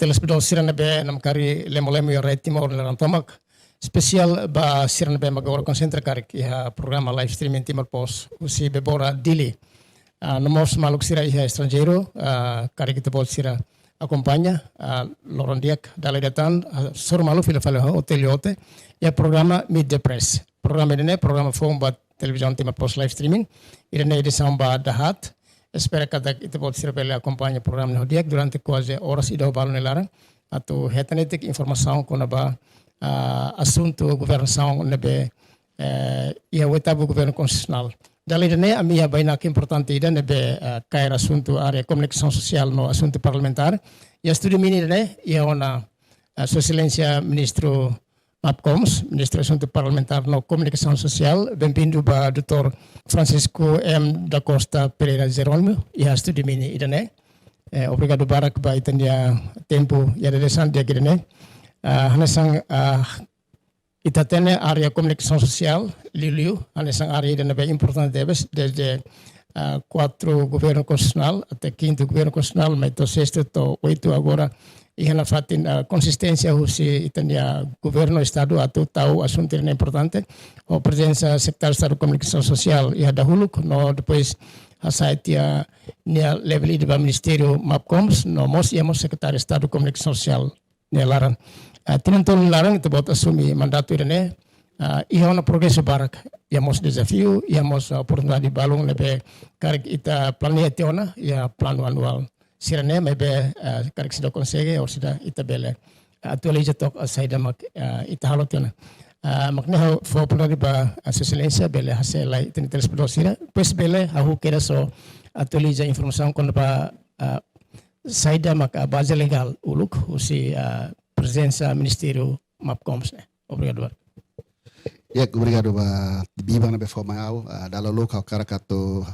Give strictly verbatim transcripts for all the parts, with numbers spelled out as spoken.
telespetadór sira ne'ebé namkari lemo-lemo iha rai Timor nia laran tomak, espesiál ba sira ne'ebé mak agora konsentra karik iha programa live streaming Timor Post husi Bebora Dili. Ah, no mós maluk sira iha estranjeiru, ah, karik ita-boot sira akompaña, ah, loron di'ak dala ida tan, ah, hasoru malu fila fali ho Otélio Ote, iha programa Meet the Press. Programa ida-ne'e programa foun ba televizaun Timor Post live streaming, ida-ne'e edisaun ba dahaat. Espera katak ita-boot sira bele akompaña programa ne'e ho di'ak durante kuaze oras ida ho balun nia laran, atu hetan netik informasaun kona-ba, ah, asuntu governasaun ne'ebé, eh, iha oitavu governu konstitusionál. Dala ida-ne'e ami iha bainak importante ida ne'ebé, eh, kaer asuntu área komunikasaun sosiál no asuntu parlamentár. Iha estúdiu mini ida-ne'e iha ona, eh, Sua Exelénsia Ministru MAPKOMS, Ministru Asuntu Parlamentár no Komunikasaun Sosiál, benvindu ba doutór Francisco M da Costa Pereira Jerónimo, iha estúdiu mini ida-ne'e. Eh, obrigadu barak ba ita-nia tempu iha dadeer-saan di'ak ida-ne'e. Ah, hanesan, ah, ita hatene área komunikasaun sosiál, liuliu, hanesan área ida ne'ebé importante tebes, desde, ah, kuatru governu konstitusionál, até kintu governu konstitusionál, mai to'o sestu, to'o oitu agora, iha nafatin, ah, konsisténsia husi ita-nia governu estadu atu tau asuntu ne'e importante, ho prezensa Sekretáriu Estadu Komunikasaun Sosiál iha dahuluk, no depois hasai tiha nia level ida ba Ministériu MAPKOMS, no mós iha mós Sekretáriu Estadu Komunikasaun Sosiál nia laran. Ah, tinan tolu nia laran ita-boot asume mandatu ida-ne'e, ah, iha ona progresu barak, iha mós dezafiu, iha mós, ah, oportunidade balun ne'ebé karik ita planeia tiha ona iha planu anuál sira-ne'e, maibé, ah, karik seidauk konsege, ou seidauk ita bele, ah, atualiza took, ah, saida mak, ah, ita halo tiha ona. Ah, mak ne'e ha'u fó oportunidade ba, ah, Sua Exelénsia bele hase'e lai ita-nia telespetadór sira, depois bele hahú kedas ho atualiza informasaun kona-ba, ah, saida maka baze legál uluk husi, ah, prezensa Ministériu MAPKOMS ne'e. Obrigadu. Ya, obrigadu ba Biba ne'ebé fó mai ha'u, ah, dala uluk ha'u hakarak atu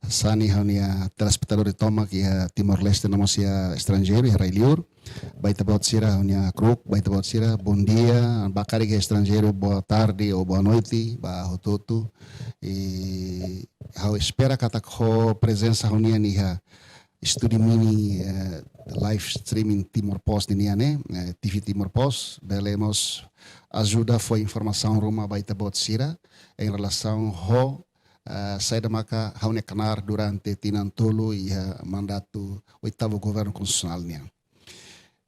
hasoru ha'u-nia telespetadór tomak iha Timor-Leste no mós iha estranjeiru, iha rai-liur. Ba ita-boot sira, ha'u-nia kruuk, ba ita-boot sira, bom dia, ba karik iha estranjeiru, boa tarde ou boa noite, ba hotu-hotu. I ha'u espera katak ho prezensa ha'u-nian iha estúdiu mini, eh, live streaming Timor Post ninian ne'e, eh, T V Timor Post, bele mós ajuda fó informasaun ruma ba ita-boot sira, em relasaun ho, eh, saida maka ha'u-nia knaar durante tinan tolu iha mandatu oitavu governu konstitusionál nian.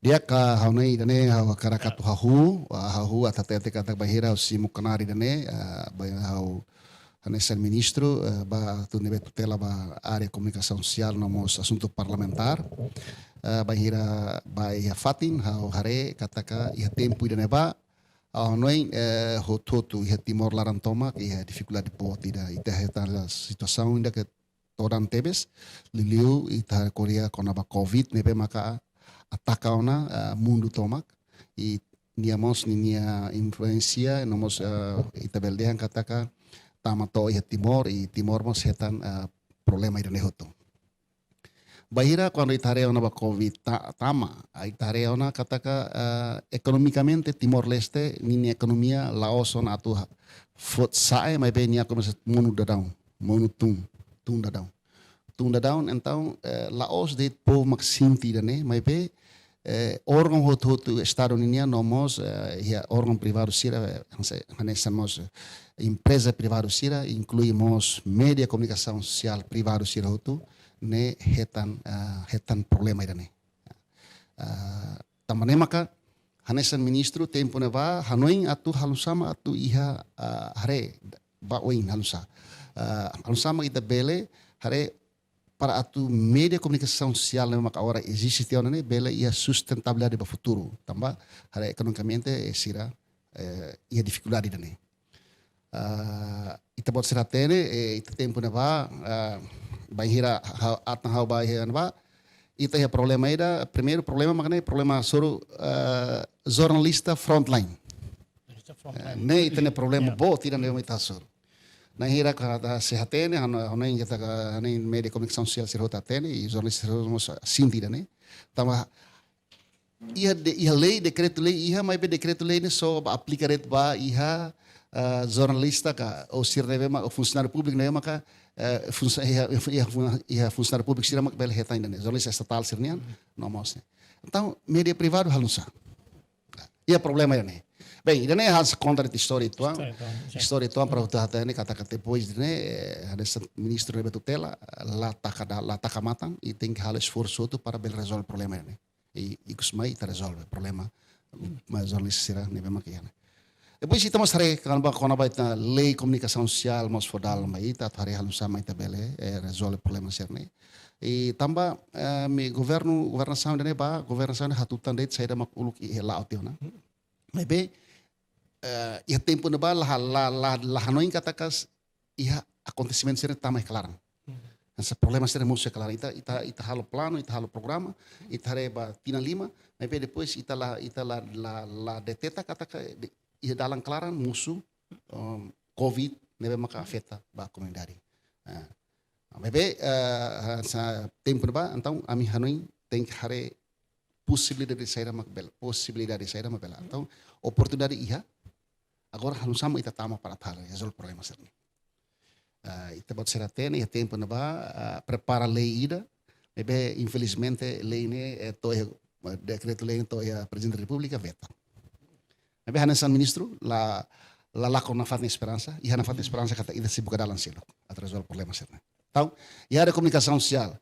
Di'ak, ha'u-nia ida-ne'e ha'u hakarak atu hahú, ah, hahú atu hatete katak bainhira ha'u simu knaar ida-ne'e, ah, bainhira ha'u hanesan ministru, eh, ba atu ne'ebé tutela ba área komunikasaun sosiál no mós asuntu parlamentár. Eh, bainhira bá iha fatin, ha'u haree katak iha tempu ida-ne'ebá, ha'u hanoin, eh, hotu-hotu iha Timor laran tomak iha difikuldade boot ida, ita hetan situasaun ida ke todan tebes, liuliu ita ko'alia kona-ba covid ne'ebé maka ataka ona, eh, mundu tomak, i nia mós ninia influénsia, no mós, eh, ita bele dehan katak tama to'o iha Timor, i Timor mós hetan, eh, problema ida-ne'e hotu. Bainhira kuandu ita haree ona ba covid ta-, tama, ah, ita haree ona katak, eh, ekonomikamente Timor-Leste ninia ekonomia la'ós ona atu ha-, fot sa'e, maibé nia komesa monu daudaun, monu tun, tun daudaun. Tun daudaun, entaun, eh, la'ós de'it povu mak sente ida-ne'e, maibé, eh, órgaun hotu-hotu Estadu ninian, no mós, eh, iha órgaun privadu sira, eh, hanesan, hanesan mós, eh, empreza privadu sira, inklui mós média komunikasaun sosiál privadu sira hotu, ne'e hetan, eh, hetan problema ida-ne'e. Ah, tanba ne'e maka, hanesan ministru, tempu ne'ebá, hanoin atu halo oinsá mak atu iha, ah, haree, ba oin halo oinsá. Ah, halo oinsá mak ita bele, haree para atu média komunikasaun sosiál ne'ebé maka agora eziste tiha ona ne'e, bele iha sustentabilidade ba futuru. Tanba, haree ekonomikamente, eh, sira, eh, iha difikuldade ida-ne'e. Ah, ita-boot sira hatene, eh, ita tempu ne'ebá, ah, bainhira ha'u, atan ha'u ba iha ne'ebá, ita iha problema ida, primeiru problema mak ne'e problema hasoru, eh, jornalista frontline. Jornalista frontline. Eh, ne'e ita-nia problema boot ida ne'ebé mak ita hasoru. Bainhira ka ita sei hatene, ha'u, ha'u hanoin katak, ha'u hanoin média komunikasaun sosiál sira hotu hatene, i jornalista sira hotu mós sente ida-ne'e. Tanba iha de-, iha lei, dekretu-lei iha, maibé dekretu-lei ne'e só ba aplika de'it ba iha, eh, jornalista ka, ou sira ne'ebé mak, ou funsionáriu públiku ne'ebé maka, eh, funsi-, iha, iha, iha fun-, iha funsionáriu públiku sira mak bele hetan ida-ne'e, jornalista estatál sira-nian, no mós ne'e. Entaun média privadu halo nu'usá? Iha problema ne'e. Bem, ida-ne'e hanesan konta de'it istória uitoan. Istória uitoan, sin. Istória uitoan para ita hatene katak depois ne'e, eh, hanesan ministru ne'ebé tutela, la taka da, la taka matan, i tenke halo esforsu hotu para bele rezolve problema ne'e. I, i ikus mai ita rezolve problema, mas rezolve sira ne'ebé mak iha ne'e. Depois ita mós haree kona-ba, kona-ba ita lei komunikasaun sosiál mós fó dalan ba ita, atu haree halo nu'usá mak ita bele, eh, rezolve problema sira-ne'e. I tanba, eh, ami governu, governasaun ida-ne'e ba, governasaun ne'e hatutan de'it saida mak uluk iha la'o tiha ona. Maibé, eh, iha tempu ne'ebá la, la, la, la hanoin katak iha akontesimentu sira tama iha klaran. Hanesan problema sira mosu iha klaran. Ita, ita, ita halo planu, ita halo programa, ita haree ba tinan lima, maibé depois ita la, ita la, la, la deteta katak de, iha dalan klaran mosu, um, covid ne'ebé maka afeta ba komunidade. Ah. Maibé, eh, hanesan tempu ne'ebá, entaun ami hanoin tenke haree posibilidade saida mak bele, posibilidade saida mak bele. Entaun oportunidade iha, agora halo nu'usá mak ita tama para atu rezolve problema sira-ne'e. Ah, ita-boot sira hatene iha tempu ne'ebá, ah, prepara lei ida, maibé infelizmente lei ne'e, eh, to'o iha, eh, dekretu-lei ne'e to'o iha Prezidente Repúblika veta. Maibé hanesan ministru la, la lakon nafatin esperansa, iha nafatin esperansa katak ita sei buka dalan seluk atu rezolve problema sira-ne'e. Entaun, iha área komunikasaun sosiál,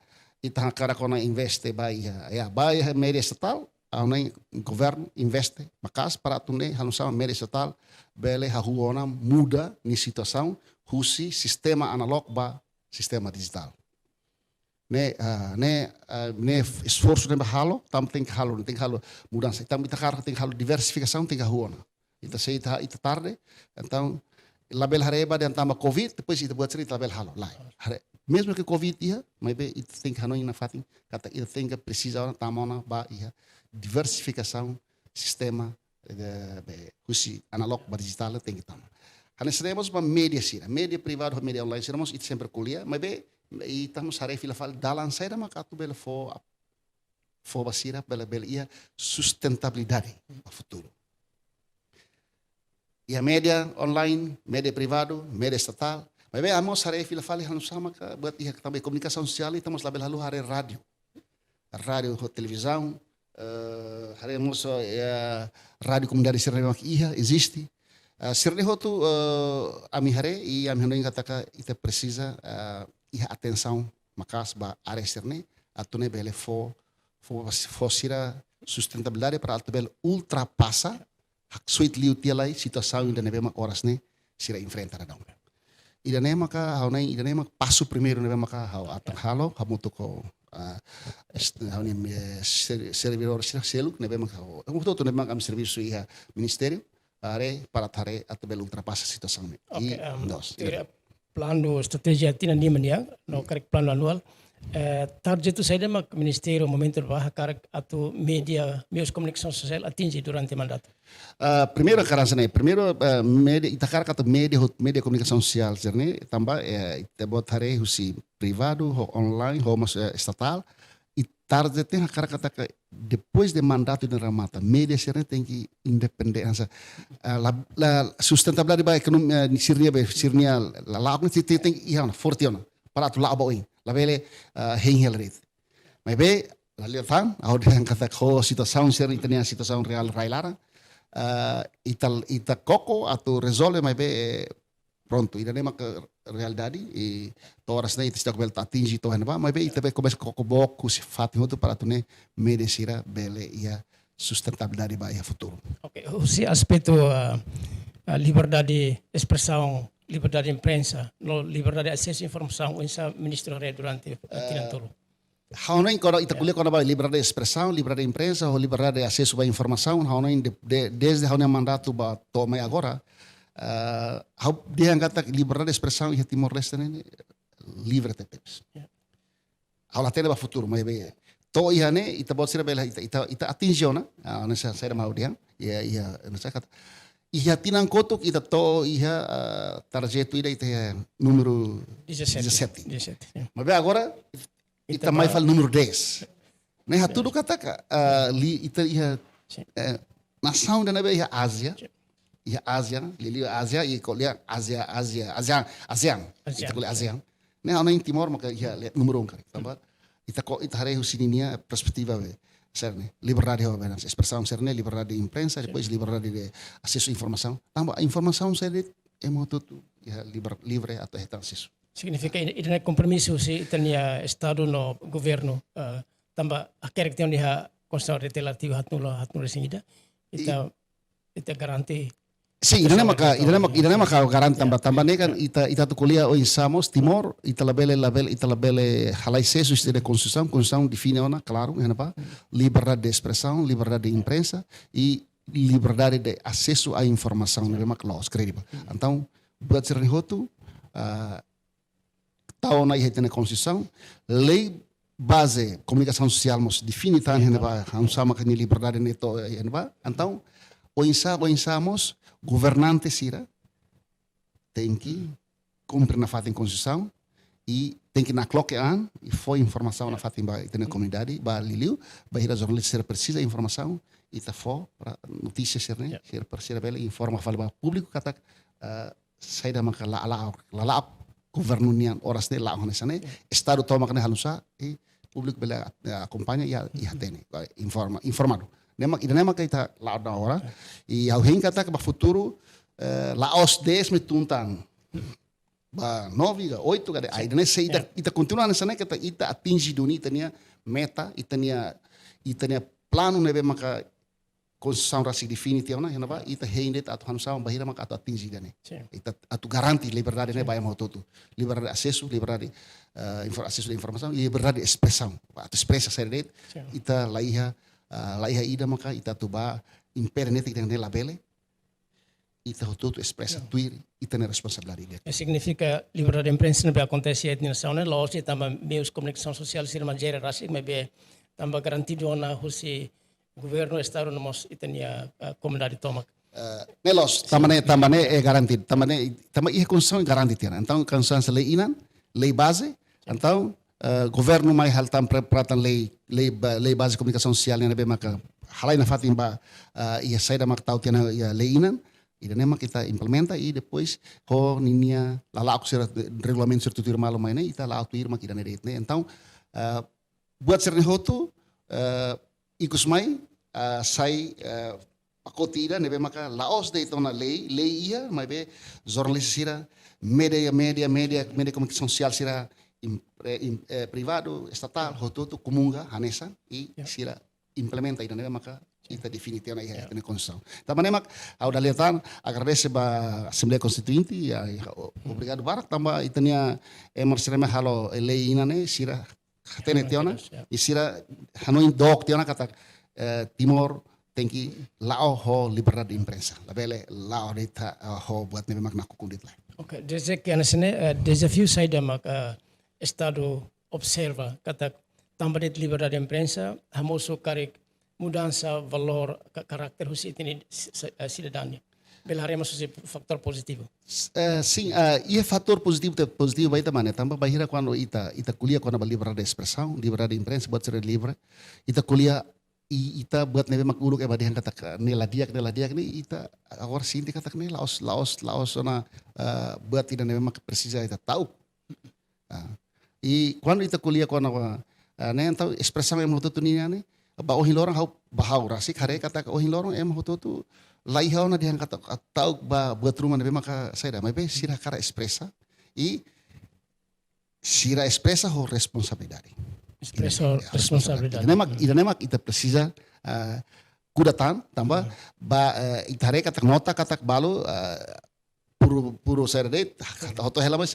ita hakarak kona investe ba iha, ya, ba iha média estatál, ha'u hanoin governu investe maka'as para atu nune'e halo nu'usá média estatál bele hahú ona muda nia situasaun husi sistema analóg ba sistema dijitál. Ne'e, ah, ne'e, ah, ne'e esforsu ne'ebé halo, tanba tenke halo, tenke halo mudansa. Tanba ita hakarak tenke halo diversifikasaun, tenke hahú ona. Ita sei ita, ita tarde, entaun labele haree ba dehan tanba covid, depois ita-boot sira ita labele halo, lae. Haree, mezmu ke covid iha, maibé ita tenke hanoin nafatin katak ita tenke presiza ona tama ona ba iha diversifikasaun sistema, eh, be, husi analóg ba dijitál tenke tama. Hanesan ne'e mós ba média sira, média privadu, média online sira mós ita sempre ko'alia, maibé ita mós haree fila fali dalan saida mak atu bele fó, fó ba sira bele, bele iha sustentabilidade ba futuru. Iha média online, média privadu, média estatál, maibé ami mós haree fila fali halo nu'usá maka buat iha tanba komunikasaun sosiál, ita mós labele haluha haree rádiu. Rádiu ho televizaun, eh, haree mós, eh, rádiu komunidade sira mak iha, eziste. Eh, sira-ne'e hotu, eh, ami haree, i ami hanoin katak ita presiza, eh, iha atensaun maka'as ba área sira-ne'e, atu nune'e bele fó, fó, fó sira sustentabilidade para atu bele ultrapasa, haksoit liu tiha lai situasaun ida ne'ebé mak oras ne'e sira enfrenta daudaun. Ida-ne'e maka ha'u hanoin, ida-ne'e maka pasu primeiru ne'ebé maka ha'u atan halo, hamutuk ho, ah, est-, ha'u-nia, eh, ser-, servidór sira seluk ne'ebé maka ha'u, hamutuk ne'ebé maka ami servisu iha ministériu, haree, para haree atu bele ultrapasa situasaun ne'e. Oke, I em, dos, tere ida. Planu estratéjia tinan lima nian, no karik planu anuál. Eh, target saida mak ministériu momentu ne'ebá hakarak atu média, meius komunikasaun sosiál atinje durante mandatu? Ah, primeiru, karan sana, primeiru, ah, média, ita hakarak atu média, ho média komunikasaun sosiál sira-ne'e, tanba, eh, ita-boot haree husi privadu, ho online, ho mós, eh, estatál, i target ne'e hakarak katak depois de mandatu ida remata, média sira-ne'e tenke independente, hanesan, ah, la, la sustentabilidade ba ekonomia, eh, sira-nia be, sira-nia la, la, tenke, tenke, iha ona, forte ona, para atu la'o ba oin, labele, ah, hein hela de'it. Maibé, la lihat tan, ha'u dehan katak ho situasaun sira, ita-nia situasaun reál rai-laran, ah, ita, ita koko atu rezolve, maibé, eh, prontu, ida-ne'e maka realidade, i to'o oras ne'e ita seidauk bele atinje to'o iha ne'ebá, maibé ita bele komesa koko book husi fatin hotu para atu nune'e média sira bele iha sustentabilidade ba iha futuru. Oke, husi aspetu, ah, ah, liberdade espresaun, liberdade imprensa, no liberdade asesu informasaun, oinsá ministru haree durante, ah, tinan tolu? Ha'u hanoin kona ita ko'alia kona-ba liberdade espresaun, liberdade imprensa, ho liberdade asesu ba informasaun, ha'u hanoin de, de, dezde ha'u-nia mandatu ba to'o mai agora, eh, ha'u dehan katak liberdade espresaun iha Timor-Leste ne'e livre tebes. Ya. Ha'u la hatene ba futuru, maibé to'o iha ne'e, ita-boot sira bele, ita, ita, ita atinje ona, ah, hanesan saida mak ha'u dehan, iha, iha, hanesan katak, iha tinan kotuk ita to'o iha, ah, tarjetu ida ita iha númeru Dezassete. dezassete. Dezassete, ya. Maibé agora, ita Ita mai ba- fali númeru dez. Ne'e hatudu katak, ah, li, ita iha, Sin. eh, nasaun ida ne'ebé iha Ázia, Sin. iha Ázia, liuliu Ázia, i ko'alia Ázia, Ázia, ASEAN, ASEAN. ASEAN. Ita ko'alia ASEAN. Ne'e ha'u hanoin Timor maka iha le-, númeru um karik. Tanba ita ko, ita haree husi ninia perspetiva be. sira-ne'e, liberdade ho espresaun sira-ne'e, liberdade de imprensa, depois liberdade de asesu informasaun. Tanba informasaun sira-ne'e ema hotu-hotu iha liber-, livre atu hetan asesu. Signifika ida, ida-ne'e kompromisu husi ita-nia Estadu no governu, eh, tanba hakerek tiha ona iha Konstituisaun Relativu haatnulu, haatnulu-resin-ida. Ita, ita garante. Sin, ida-ne'e maka, ida-ne'e maka, ida-ne'e maka garante tanba, tanba ne'e kan ita, ita atu ko'alia oinsá mós Timor, ita labele, labele, ita labele halai sesu husi ita-nia Konstituisaun, Konstituisaun define ona, klaru, iha ne'ebá, liberdade de espresaun, liberdade de imprensa, i liberdade de asesu a informasaun ne'ebé mak loos, kredivel. Entaun, buat sira-ne'e hotu, ah, tau ona iha ita-nia Konstituisaun, lei baze komunikasaun sosiál mós define tan iha ne'ebá, hanesan mak nia liberdade ne'e to'o iha ne'ebá. Entaun, oinsá, oinsá mós governante sira tenke kumpre nafatin Konstituisaun i tenke nakloke an i fó informasaun nafatin ba ita-nia komunidade, ba liuliu, bainhira jornalista sira presiza informasaun, ita fó para notísia sira-ne'e, sira, sira bele informa fali ba públiku katak, eh, saida maka la, la, lala'ok governu nian oras ne'e la'o hanesan ne'e, Estadu tomak ne'e halo nu'usá, i públiku bele, eh, akompaña i, i hatene, ba informa, informadu. Ne'e mak, ida-ne'e mak ita la'o ona oras, i ha'u hein katak ba futuru, eh, la'ós dez mak tun tan. Ba nove ka oito ka dez, ai, ida-ne'e se ita, ita kontinua hanesan ne'e katak ita atinje duni ita-nia meta, ita-nia, ita-nia planu ne'ebé maka Konstituisaun rasik define tiha ona, iha ne'ebá, ita hein de'it atu hanesan bainhira maka atu atinje ida-ne'e. Sin. Ita atu garante liberdade ne'e ba ema hotu-hotu. Liberdade de asesu, liberdade, eh, infor-, asesu de informasaun, liberdade de espresaun. Atu espresa saida de'it, ita la iha, eh, la iha ida maka ita atu ba impede netik ida-ne'e labele, ita hotu-hotu espresa tuir ita-nia responsabilidade. Eh, signifika liberdade de imprensa ne'ebé akontese iha ita-nia nasaun ne'e, la'ós de'it tanba meius komunikasaun sosiál sira mak jere rasik, maibé tanba garantidu ona husi governu, Estadu no mós ita-nia, eh, komunidade tomak. Eh, ne'e loos, tanba ne'e, tanba ne'e é garantidu, tanba ne'e, tanba iha Konstituisaun garante tiha ona. Entaun, Konstituisaun lei inan, lei baze, entaun, eh, governu mai halo tan pre-, prepara tan lei, lei ba-, lei baze komunikasaun sosiál ne'ebé maka halai nafatin ba, eh, iha saida mak tau tiha ona iha lei inan, ida-ne'e mak ita implementa i depois ho ninia lala'ok sira, regulamentu sira tutuir malu mai ne'e, ita la'o tuir mak ida-ne'e de'it ne'e. Entaun, eh, buat sira-ne'e hotu, eh, ikus mai, eh, sai, eh, pakote ida ne'ebé maka la'ós de'it ona lei, lei iha, maibé jornalista sira, média, média, média, média komunikasaun sosiál sira, im-, eh, im-, eh, privadu, estatál, hotu-hotu komunga hanesan, i sira implementa ida-ne'ebé maka ita define tiha ona iha ita-nia Konstituisaun. Tanba ne'e mak, ha'u dala ida tan agradese ba Asembleia Konstituinte, ya, ya, o-, obrigadu barak tanba ita-nia ema sira mak halo lei inan ne'e, sira hatene tiha ona, i sira hanoin dook tiha ona katak, eh, Timor tenke la'o ho liberdade de imprensa. Labele la'o de'it, eh, ho buat ne'ebé mak nakukun de'it lai. Oke, desde ke hanesan ne'e, eh, dezafiu saida mak, eh, Estadu observa katak tanba de'it liberdade de imprensa, hamosu karik mudansa valór ka-, karakter husi ita-nia si-, si-, eh, sidadaun nian. Bele haree mós husi fatór pozitivu. S-, eh, sin, eh, iha fatór pozitivu, te-, pozitivu ba ita mak ne'e, tanba bainhira kuandu ita, ita ko'alia kona-ba liberdade de espresaun, liberdade de imprensa, buat sira livre, ita ko'alia i ita buat ne'ebé mak uluk ema dehan katak ne'e la di'ak, ne'e la di'ak ne'e, ita agora sente katak ne'e la'ós, la'ós, la'ós ona, eh, buat ida ne'ebé mak presiza ita ta'uk. Ah. I kuandu ita ko'alia kona-ba, ah, ne'e entaun espresaun ema hotu-hotu nian ne'e, ba ohin loron ha'u, ba ha'u rasik haree katak ohin loron ema hotu-hotu la iha ona dehan katak ta'uk ba buat ruma ne'ebé maka saida, maibé sira hakarak espresa, i sira espresa ho responsabilidade. Espresa ho responsabilidade. Ida-ne'e mak, ida-ne'e mak ita presiza, ah, kuda tan, tanba, ba, eh, ita haree katak nota katak balu, eh, puru, puru saida de'it, katak hotu hela mas,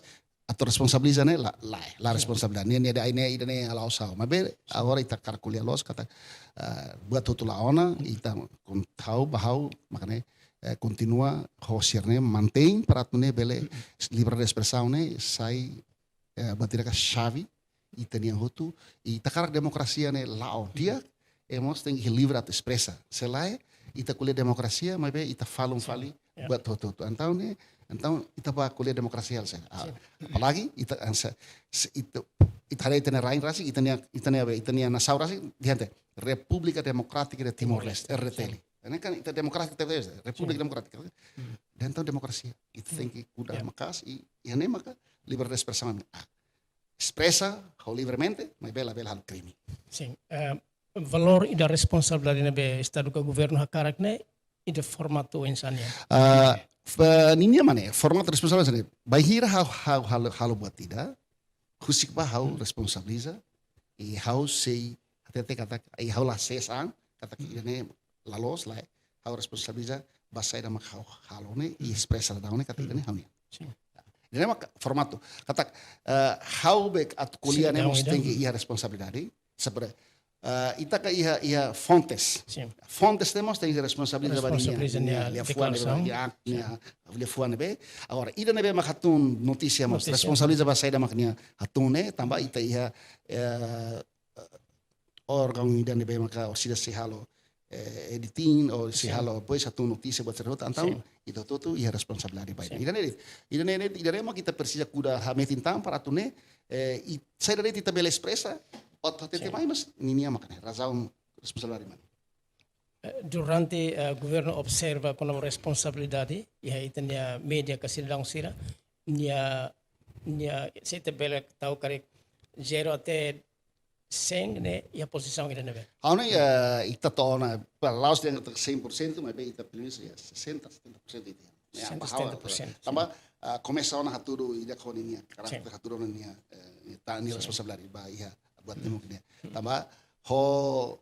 atu responsabiliza ne'e, la, la, la responsabiliza. Ne'e, ne'e, ida-ne'e, ida-ne'e halo osan. Maibé, agora ita hakarak ko'alia loos, katak, eh, buat hotu la ona, ita kon-, ha'u, ba ha'u, mak ne'e, eh, kontinua, ho sira-ne'e, mantein, para atu ne'e, bele, liberdade de espresaun ne'e, sai, eh, buat ida ka xave, ita-nian hotu, i ita hakarak demokrasia ne'e la'o di'ak, ema mós tenke livre atu espresa. Se lae, ita ko'alia demokrasia, maibé ita falun fali buat hotu-hotu. Entaun ne'e, entaun ita bá ko'alia demokrasia halo saida. Ah, apalagi ita ansa, se ita, ita haree ita-nia rain rasik, ita-nia, ita-nia, ita-nia nasaun rasik, dehan República Democrática de Timor-Leste, R D T L. Ne'e kan ita demokrasia, ita Repúblika Democrática. Entaun demokrasia, ita tenke kuda maka'as, i, i ne'e maka liberdade de espresaun. Ah, espresa ho livremente, maibé labele halo krime. Sin, eh, valór ida responsabilidade ne'ebé Estadu ka governu hakarak ne'e, ida formatu oinsá nian? Ah, fa-, ninia mak ne'e, formatu responsabilidade ne'e. Bainhira ha'u, ha'u, halo, halo buat ida, husik ba ha'u responsabiliza, i ha'u sei, hatete katak, i ha'u la sees an, katak ida-ne'e la loos, lae, ha'u responsabiliza ba saida mak ha'u halo ne'e, i espresa daudaun ne'e, katak ida-ne'e ha'u-nian. Sin. Ida-ne'e mak formatu. Katak, eh, ha'u be atu ko'alia ne'e mós tenke iha responsabilidade. Saida, eh, ita ka iha, iha fontes. Sin. Fontes ne'e mós tenke responsabiliza ba ninia, ninia liafuan ne'e, deklarasaun. Nia, nia liafuan ne'ebé. Agora, ida ne'ebé mak hatun notísia mós, responsabiliza ba saida mak nia hatun ne'e, tanba ita iha, eh, órgaun ida ne'ebé maka orsida sei halo, eh, editing, ou sei halo, depois hatun notísia buat sira hotu, entaun ita hotu-hotu iha responsabilidade ba ida. Ida-ne'e, ida-ne'e, ida-ne'e mak ita presiza kuda hametin tan para atu nune'e, eh, i saida de'it ita bele espresa, atu hatete mai, mas ninia mak ne'e, razaun responsabilidade mak ne'e. Eh, durante, eh, governu observa kona-ba responsabilidade, iha ita-nia média ka sidadaun sira, nia, nia, se ita bele tau karik zero até cem ne'e, iha pozisaun ida ne'ebé? Ha'u hanoin, eh, ita to'o ona, para la'ós dehan cem por cento, maibé ita pelumenus iha sesenta, setenta por cento ita. Ne'e, sesenta, tanba ha'u, setenta por cento, tanba, sin. Ah, komesa ona hatudu ida ho ninia karakter, sin, hatudu ona ninia, eh, ninia ta-, ninia, sin, responsabilidade ba iha buat ne'e mungkin ya. Hmm. Tanba ho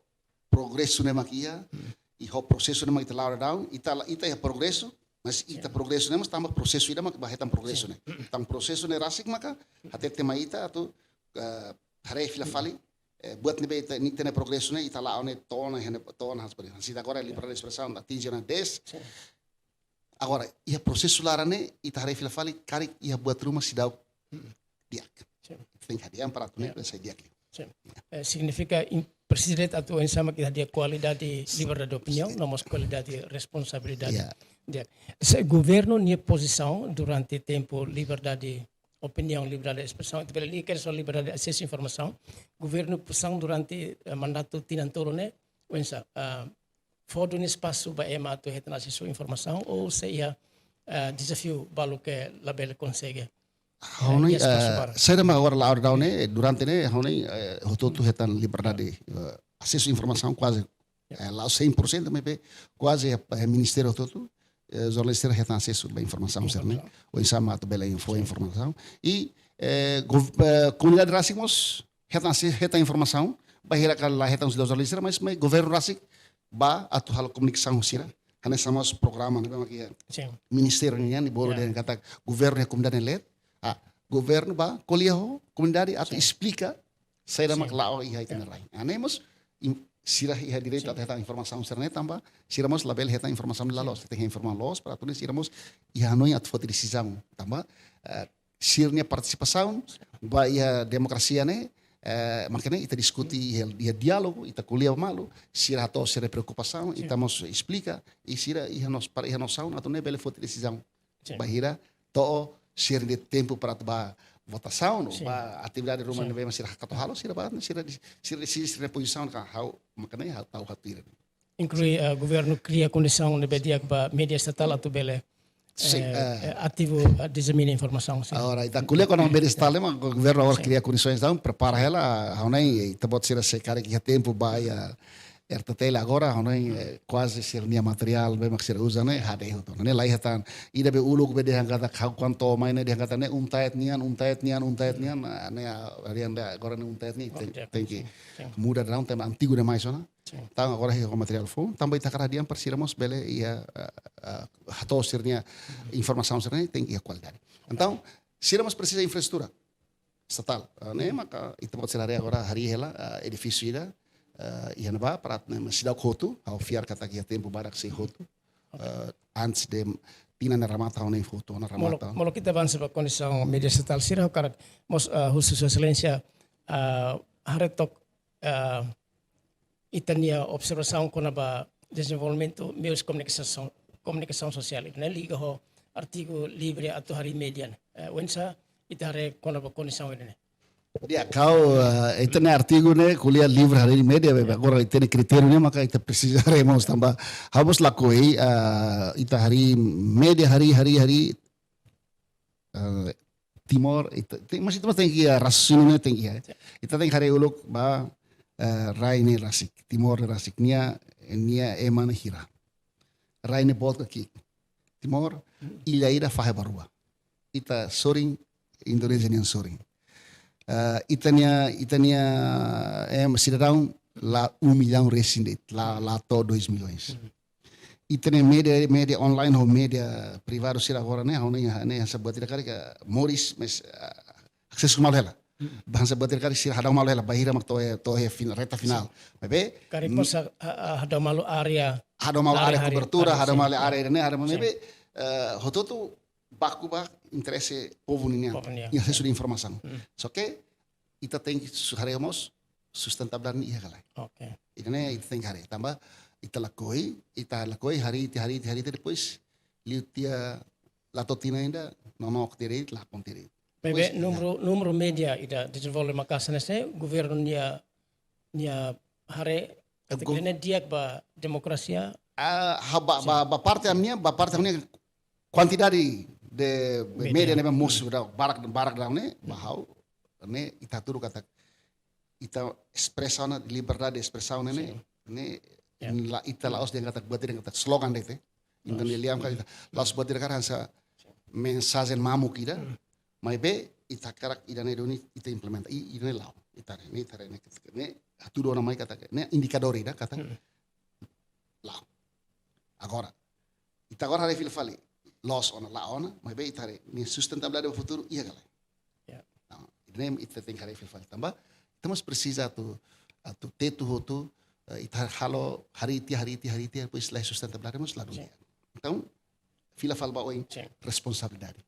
progresu ne'e mak iha, hmm, i ho prosesu ne'e mak ita la'o daudaun, ita la-, ita iha progresu, mas ita, sin, progresu ne'e mós tanba prosesu ida mak ba hetan progresu, sin, ne'e. Entaun prosesu ne'e rasik maka hatete mai ita atu, eh, haree fila fali, eh, buat ne'ebé ita, ita-nia progresu ne'e, ita la'o ne'e to'o ona, hene, to'o ona, hasbari. Sira agora, sin, liberdade de espresaun atinje ona dez. Sin. Agora, iha prosesu laran ne'e, ita haree fila fali, karik iha buat ruma seidauk, hmm, di'ak. Sin. Tenke hadi'a para atu nune'e, ya, sai di'ak liu. Sin. Eh, signifika im-, presiza de'it atu oinsá mak ita hadi'a kualidade, sin, liberdade de opiniaun, sin, no mós kualidade responsabilidade. Ya. Di'ak. Se governu nia pozisaun durante tempu liberdade opiniaun, liberdade de espresaun, ita bele liga kedas ho liberdade de asesu informasaun. Governu pozisaun durante, eh, mandatu tinan tolu ne'e, oinsá, ah, fó duni espasu ba ema atu hetan asesu informasaun ou sei iha, eh, dezafiu balu ke labele konsege, eh, ha'u hanoin, iha espasu, eh, barak? Saida mak agora la'o daudaun ne'e, durante ne'e, ha'u hanoin, eh, hotu-hotu hetan liberdade, eh, asesu informasaun kuaze, ya, eh, la'ós cem por cento, maibé kuaze, eh, ministériu hotu-hotu, eh, jornalista hetan asesu ba informasaun, informasaun sira-ne'e. Oinsá mak atu bele info, sin, informasaun. I, eh, gov-, eh, komunidade rasik mós hetan asesu, hetan informasaun, bainhira karik la hetan husi jornalista, mas, mas governu rasik bá atu halo komunikasaun ho sira. Hanesan mós programa ne'ebé mak iha, sin, ministériu nian, ne'e bolu, ya, dehan katak governu iha komunidade leet. Ah, governu bá ko'alia ho komunidade atu, sin, esplika saida, sin, mak la'o iha ita-nia, ya, rai. Ah, ne'e mós im-, sira iha direitu, sin, atu hetan informasaun sira-ne'e tanba sira mós labele hetan informasaun, sin, la loos. Tenke informasaun loos para atu nune'e sira mós iha hanoin atu foti desizaun. Tanba, eh, sira-nia partisipasaun ba iha demokrasia ne'e, eh, mak ne'e ita diskute iha, iha diálogu, ita ko'alia malu, sira hato'o sira-nia preokupasaun, sin, ita mós esplika, i sira iha nos-, para iha nosaun atu nune'e bele foti desizaun. Sin. Bainhira to'o sira-nia tempu para atu bá votasaun, sin, ba atividade ruma, sin, ne'ebé mak sira hakarak atu halo, sira bá, sira di-, sira di-, sira, sira-nia pozisaun ka ha'u, mak ne'e ha'u tau hatudu. Inklui, eh, governu kria kondisaun ne'ebé di'ak ba média estatál atu bele, sin, eh, eh, eh, ativu, eh, dizemina informasaun, sin. Agora, ita ko'alia kona-ba média estatál, ema governu agora, sin, kria kondisaun, entaun prepara hela, ha'u hanoin, ita-boot sira se karik iha tempu ba iha R T T L agora, ha'u hanoin, eh, kuaze sira-nia materiál, ne'ebé mak sira uza ne'e, hadeer hotu. Ne'e laiha tan, ida be uluk be dehan katak ha'u kuandu to'o mai ne'e dehan katak ne'e UNTAET nian, UNTAET nian, UNTAET nian, ah, ne'e, ah, harian da, agora ne'e UNTAET nian, oh, ten-, ya, tenke, sin, muda daudaun, tanba antigu demais ona. Sin. Entaun, agora iha materiál foun, tanba ita hakarak hadi'a para sira mós bele iha, ah, ah, hato'o sira-nia informasaun sira-ne'e tenke iha kualidade. Entaun, sira mós presiza infraestrutura estatál. Ah, ne'e maka ita-boot sira haree agora harii hela, ah, edifísiu ida, ah, iha ne'ebá, para ne'e seidauk hotu, ha'u fiar katak iha tempu badak sei hotu. Ok. Ah, antes de tinan ne'e remata, ha'u hanoin hotu ona remata. Molok, molok ita avansa ba kondisaun média estatál sira, ha'u hakarak mós, ah, husu Sua Exelénsia, ah, haree took, ah, ita-nia observasaun kona-ba dezenvolvimentu meius komunikasaun, komunikasaun sosiál, ne'e liga ho artigu livre atu harii média ne'e. Eh, oinsá ita haree kona-ba kondisaun ida-ne'e? Di'ak, ha'u, eh, ita-nia artigu ne'e ko'alia livre harii média, be, ya, agora ita-nia kritériu ne'e maka ita presiza haree mós tanba. Ha'u mós lakohi, eh, ita harii média, harii, harii, harii, eh, Timor, ita, te-, mas ita mós tenke iha raciocínio ne'e tenke iha. Ita tenke haree uluk ba, eh, rai ne'e rasik, Timor ne'e rasik, nia, nia ema ne'e hira. Rai ne'e boot ka ki'ik. Timor, illa ida fahe ba rua. Ita sorin, Indonézia nian sorin. Eh, ita-nia, ita-nia, eh, sidadaun la um milhão resin de'it, la, la to'o dois milhões. Ita-nia média, média online ho média privadu sira agora ne'e, ha'u ne'e, ne'e hanesan buat ida karik moris, mas, ah, asesu malu hela. Ba hanesan buat ida karik sira hadau malu hela, bainhira mak to'o, to'o iha fin-, reta final. Maibé, karik mós ha-, ha-, hadau malu área, hadau malu área, área kobertura, área, hadau malu área ne'e, hadau malu, maibé, eh, hotu-hotu baku ba interese povu ninian. Povu nian. Iha asesu de informasaun. Só ke ita tenke su-, haree mós sustentabilidade ne'e iha ka lae. Oke. Ida-ne'e ita tenke haree. Tanba ita lakohi, ita lakohi haree tiha, haree tiha, haree tiha, depois liu tiha la to'o tinan ida, nonook tiha de'it, lakon tiha de'it. Maibé, depois, númeru, númeru média ida dezenvolve maka'as ne'e, governu nia, nia haree, eh, katak go- ne'e di'ak ba demokrasia. Ah, ha, ba, ba, ba parte ami-nia, ba parte ami-nia kuantidade de média, média ne'ebé mosu daudaun, barak, barak daudaun ne'e, ba ha'u, ne'e ita hatudu katak ita espresa ona, liberdade de espresaun ne'e, ne'e, ne'e la, ita la'ós dehan katak buat dehan katak slogan de'it. Entaun, ne'e lian ka ita la'ós buat dehan katak hanesan mensajen mamuk ida, maibé ita hakarak ida-ne'e duni ita implementa, i, ida-ne'e la'o, ita ne'e, ne'e ita ne'e, ne'e hatudu ona mai katak, ne'e indikadór ida katak la'o. Agora, ita agora haree fila fali, loos ona, la'o ona, maibé ita haree, nia sustentabilidade ba futuru iha ka lae. Ya. Nah, ida-ne'e ita tenke haree fila fali tanba, ita mós presiza atu, atu tetu hotu, eh, ita halo haree tiha, haree tiha, haree tiha, depois la iha sustentabilidade mós la dún di'ak. Entaun, fila fali ba oin, responsabilidade.